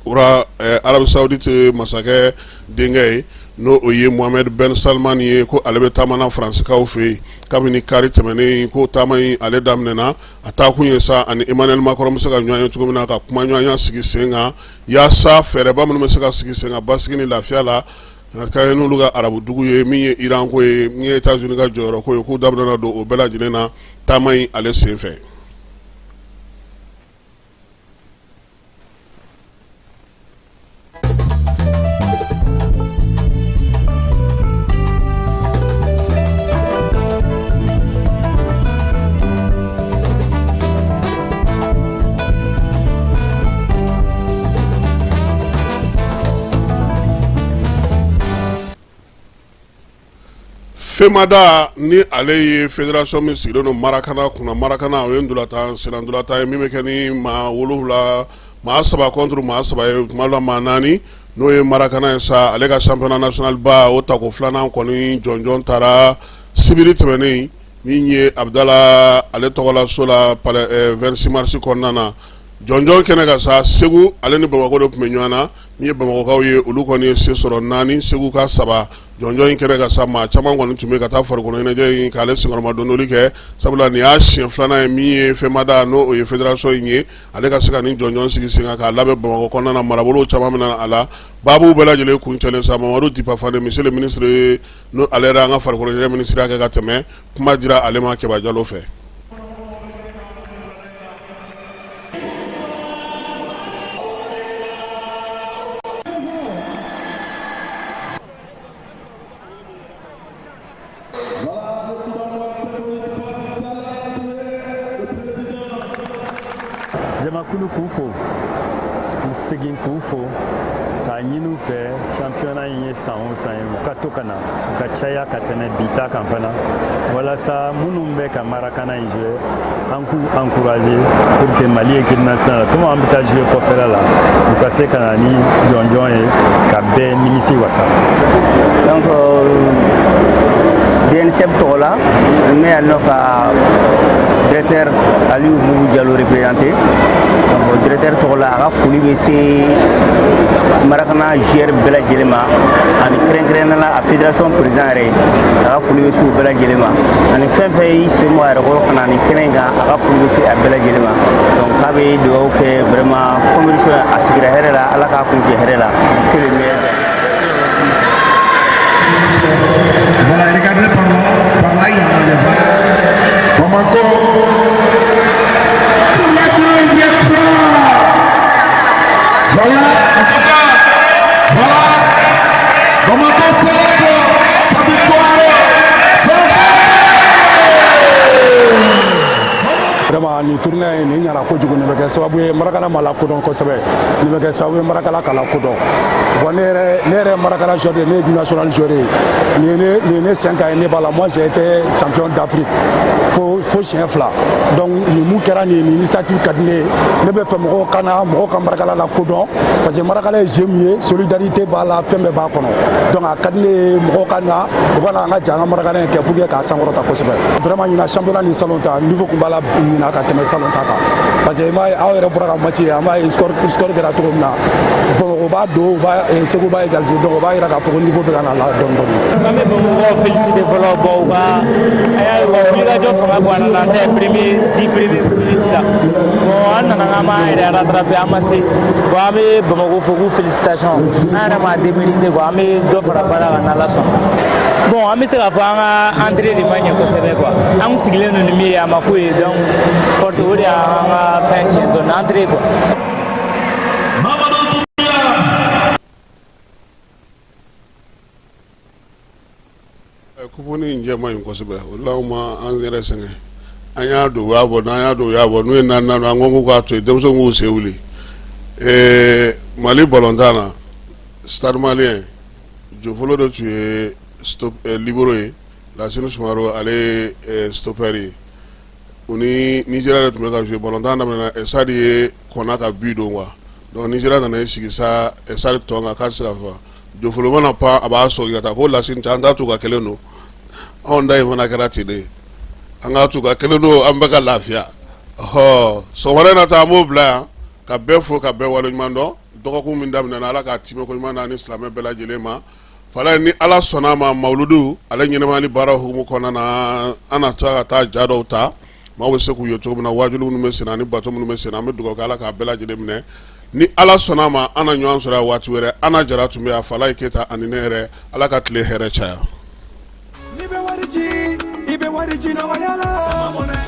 Arabie Saoudite masakɛ denkɛ ye, n'o o ye Mohamed Ben Salman ye, ko ale bɛ taama na Faransikaw fɛ yen kabini kari tɛmɛnen. Ko taama in ale daminɛna, a taakun ye sa ani Emmanuel Macron bɛ se ka ɲɔgɔn ye cogo min na, ka kumaɲɔgɔnya sigi sen kan yaasa fɛɛrɛba minnu bɛ se ka sigi sen kan basigi ni lafiya la ka kɛ n'olu ka arabudugu ye, min ye Iran ko ye, min ye États-Unis ka jɔyɔrɔ ko ye, k'u da bɛna don o bɛɛ lajɛlen na taama in ale senfɛ. Femada ni ale ye fédération min sigilen don Marakana kunna. Marakana o ye ntolatan sennantolatan ye min bɛ kɛ ni maa 7, maa 3 contre maa 3 ye, tuma dɔ la maa 4, n'o ye Marakana ye sa. Ale ka championnat national ba o tako filanan kɔni jɔnjɔn taara sibiri tɛmɛnen min ye Abudala ale tɔgɔla so la palais 26 mars kɔnɔna na. Jɔnjɔn kɛnɛ kan sa, Segu ale ni Bamakɔ de tun bɛ ɲɔgɔn na. Min ye Bamakɔkaw ye, olu kɔni ye se sɔrɔ 4, Segu ka 3. Jɔnjɔn in kɛnɛ kan sa, maa caman kɔni tun bɛ ka taa farikolo ɲɛnajɛ in k'ale senkɔrɔmadondoli kɛ, sabula nin y'a siɲɛ filanan ye min ye Femada, n'o o ye fédération in ye, ale ka se ka nin jɔnjɔn sigi sen kan k'a labɛn Bamakɔ kɔnɔna na. Marabolo caman bɛna a la. Baabu bɛɛ lajɛlen kuncɛlen sa, Mamadu Dipa Fane, monsieur le ministre, n'o ale yɛrɛ an ka farikolo ɲɛnajɛ minisiriya kɛ ka tɛmɛ, kuma dira ale ma Kɛba Jalo fɛ. Jamakulu k'u fo, k'u segin k'u fo, k'a ɲini u fɛ championnat in ye san o san ye, u ka to ka na, u ka caya ka tɛmɛ bi ta kan fana, walasa minnu bɛ ka marakana in jouer, an k'u encourager pour que Mali équipe nationale, komi an bɛ taa jouer kɔfɛla la, u ka se ka na ni jɔnjɔn ye ka bɛɛ nimisi wasa. Donc DNCF tɔgɔ la, n bɛ yan nɔ ka directeur Aliou Boubou Diallo représenté. Donc directeur tɔgɔ la, a ka foli bɛ se Marakana joueur bɛɛ lajɛlen ma, ani kɛrɛnkɛrɛnnenya la a fédération président yɛrɛ, a ka foli bɛ se u bɛɛ lajɛlen ma, ani fɛn fɛn y'i sen bɔ a yɛrɛ kɔrɔ ka na nin kɛnɛ in kan, a ka foli bɛ se a bɛɛ lajɛlen ma. Donc k'a bɛ dugawu kɛ vraiment, compétition a sigira hɛrɛ la, Ala k'a kuncɛ hɛrɛ la, que le meilleur gagne. Voilà, regardez par là, par là, il y a le VAR. Bamako. Pour la deuxième fois. Voilà, en tout cas, voilà. Bamako célèbre sa victoire. Son Vraiment, nin tournoi in nin ɲɛna kojugu. Nin bɛ kɛ sababu ye Marakana ma lakodɔn kosɛbɛ, nin bɛ kɛ sababu ye Marakana ka lakodɔn. Bon, ne yɛrɛ ye Marakana joueur de, ne ye national joueur ye. Nin ye ne 5 ans ye ne b'a la. Moi, j'ai été champion d'Afrique fo siɲɛ fila. Donc nin mun kɛra nin initiative ka di ne ye. Ne bɛ fɛ mɔgɔw ka na, mɔgɔw ka Marakana lakodɔn, parce que Marakana ye jeu min ye, solidarité b'a la, fɛn bɛɛ b'a kɔnɔ. Donc a ka di ne ye mɔgɔw ka na, u ka na an ka jɛ an ka Marakana in kɛ pour que k'a sankɔrɔta kosɛbɛ. Vraiment, ɲinan championnat ni salon ta niveau kun b'a la ɲinan ka tɛmɛ salon ta kan, parce que i m'a ye, aw yɛrɛ bɔra ka match ye, an b'a ye score kɛra cogo min na. Bamakɔ b'a don, u b'a Segu b'a égaliser. Donc o b'a yira k'a fɔ ko niveau bɛ ka na la dɔɔni dɔɔni. An bɛ Bamakɔ féliciter fɔlɔ. Bon, u ka an y'a ye u ka wulikajɔ fanga bonyana na, an ta ye premier 10 premier minutes la. Bon, an nana k'an b'an yɛrɛ rattraper, an ma se. Bon, an bɛ Bamakɔ fo k'u félicitation. An yɛrɛ ma démérité quoi, an bɛ dɔ fara baara kan n'Ala sɔnna. Bon, an bɛ se k'a fɔ an ka entrée de ma ɲɛ kosɛbɛ quoi. An kun sigilen don ni min ye, a ma k'o ye. Donc forte o de y'an ka fɛn tiɲɛ dɔɔni, entrée quoi. Mamadou Doumbia. Coupe in jɛma in kosɛbɛ, o la ma an yɛrɛ sɛgɛn. An y'a don, u y'a bɔ, n'an y'a don, u y'a bɔ, n'u ye naani, an ko k'u k'a to yen, denmisɛnw k'u sen wuli. Mali balontan na. Stade Malien Jofolo de tun ye libero ye, Lasine Sumaro ale ye stoppeur ye. U ni Nigeria de tun bɛ ka jouer. Balontan daminɛna, Stade ye kɔnna ka but don quoi. Donc Nigeria nana i sigi sa Stade tɔn kan k'a tɛ se ka fɔ. Jofolo mana pan, a b'a sɔgɔ ka taa ko Lasine cɛ, an t'a to ka kelen don. Anw da in fana kɛra ten de ye, an k'a to ka kelen don, an bɛɛ ka lafiya. Ɔhɔ, sɔgɔmada in na ta, an b'o bila yan ka bɛɛ fo ka bɛɛ waleɲuman dɔn. Dɔgɔkun min daminɛna, Ala k'a timɛ ko ɲuman d'an ni silamɛ bɛɛ lajɛlen ma. Fala, ni Ala sɔnna a ma, mawuludu ale ɲɛnɛmayali baara hukumu kɔnɔna na, an na taa ka taa ja dɔw ta, maaw bɛ se k'u ye cogo min na, waajuli minnu bɛ sen ani bato minnu bɛ sen. An bɛ dugawu kɛ, Ala k'a bɛɛ lajɛlen minɛ. Ni Ala sɔnna a ma, an na ɲɔgɔn sɔrɔ yan waati wɛrɛ. An na Jara tun bɛ yan, Falaye Keyita ani ne yɛrɛ. Ala ka tile hɛrɛ caya. N'i bɛ wari ci, i bɛ wari ci nɔgɔya la.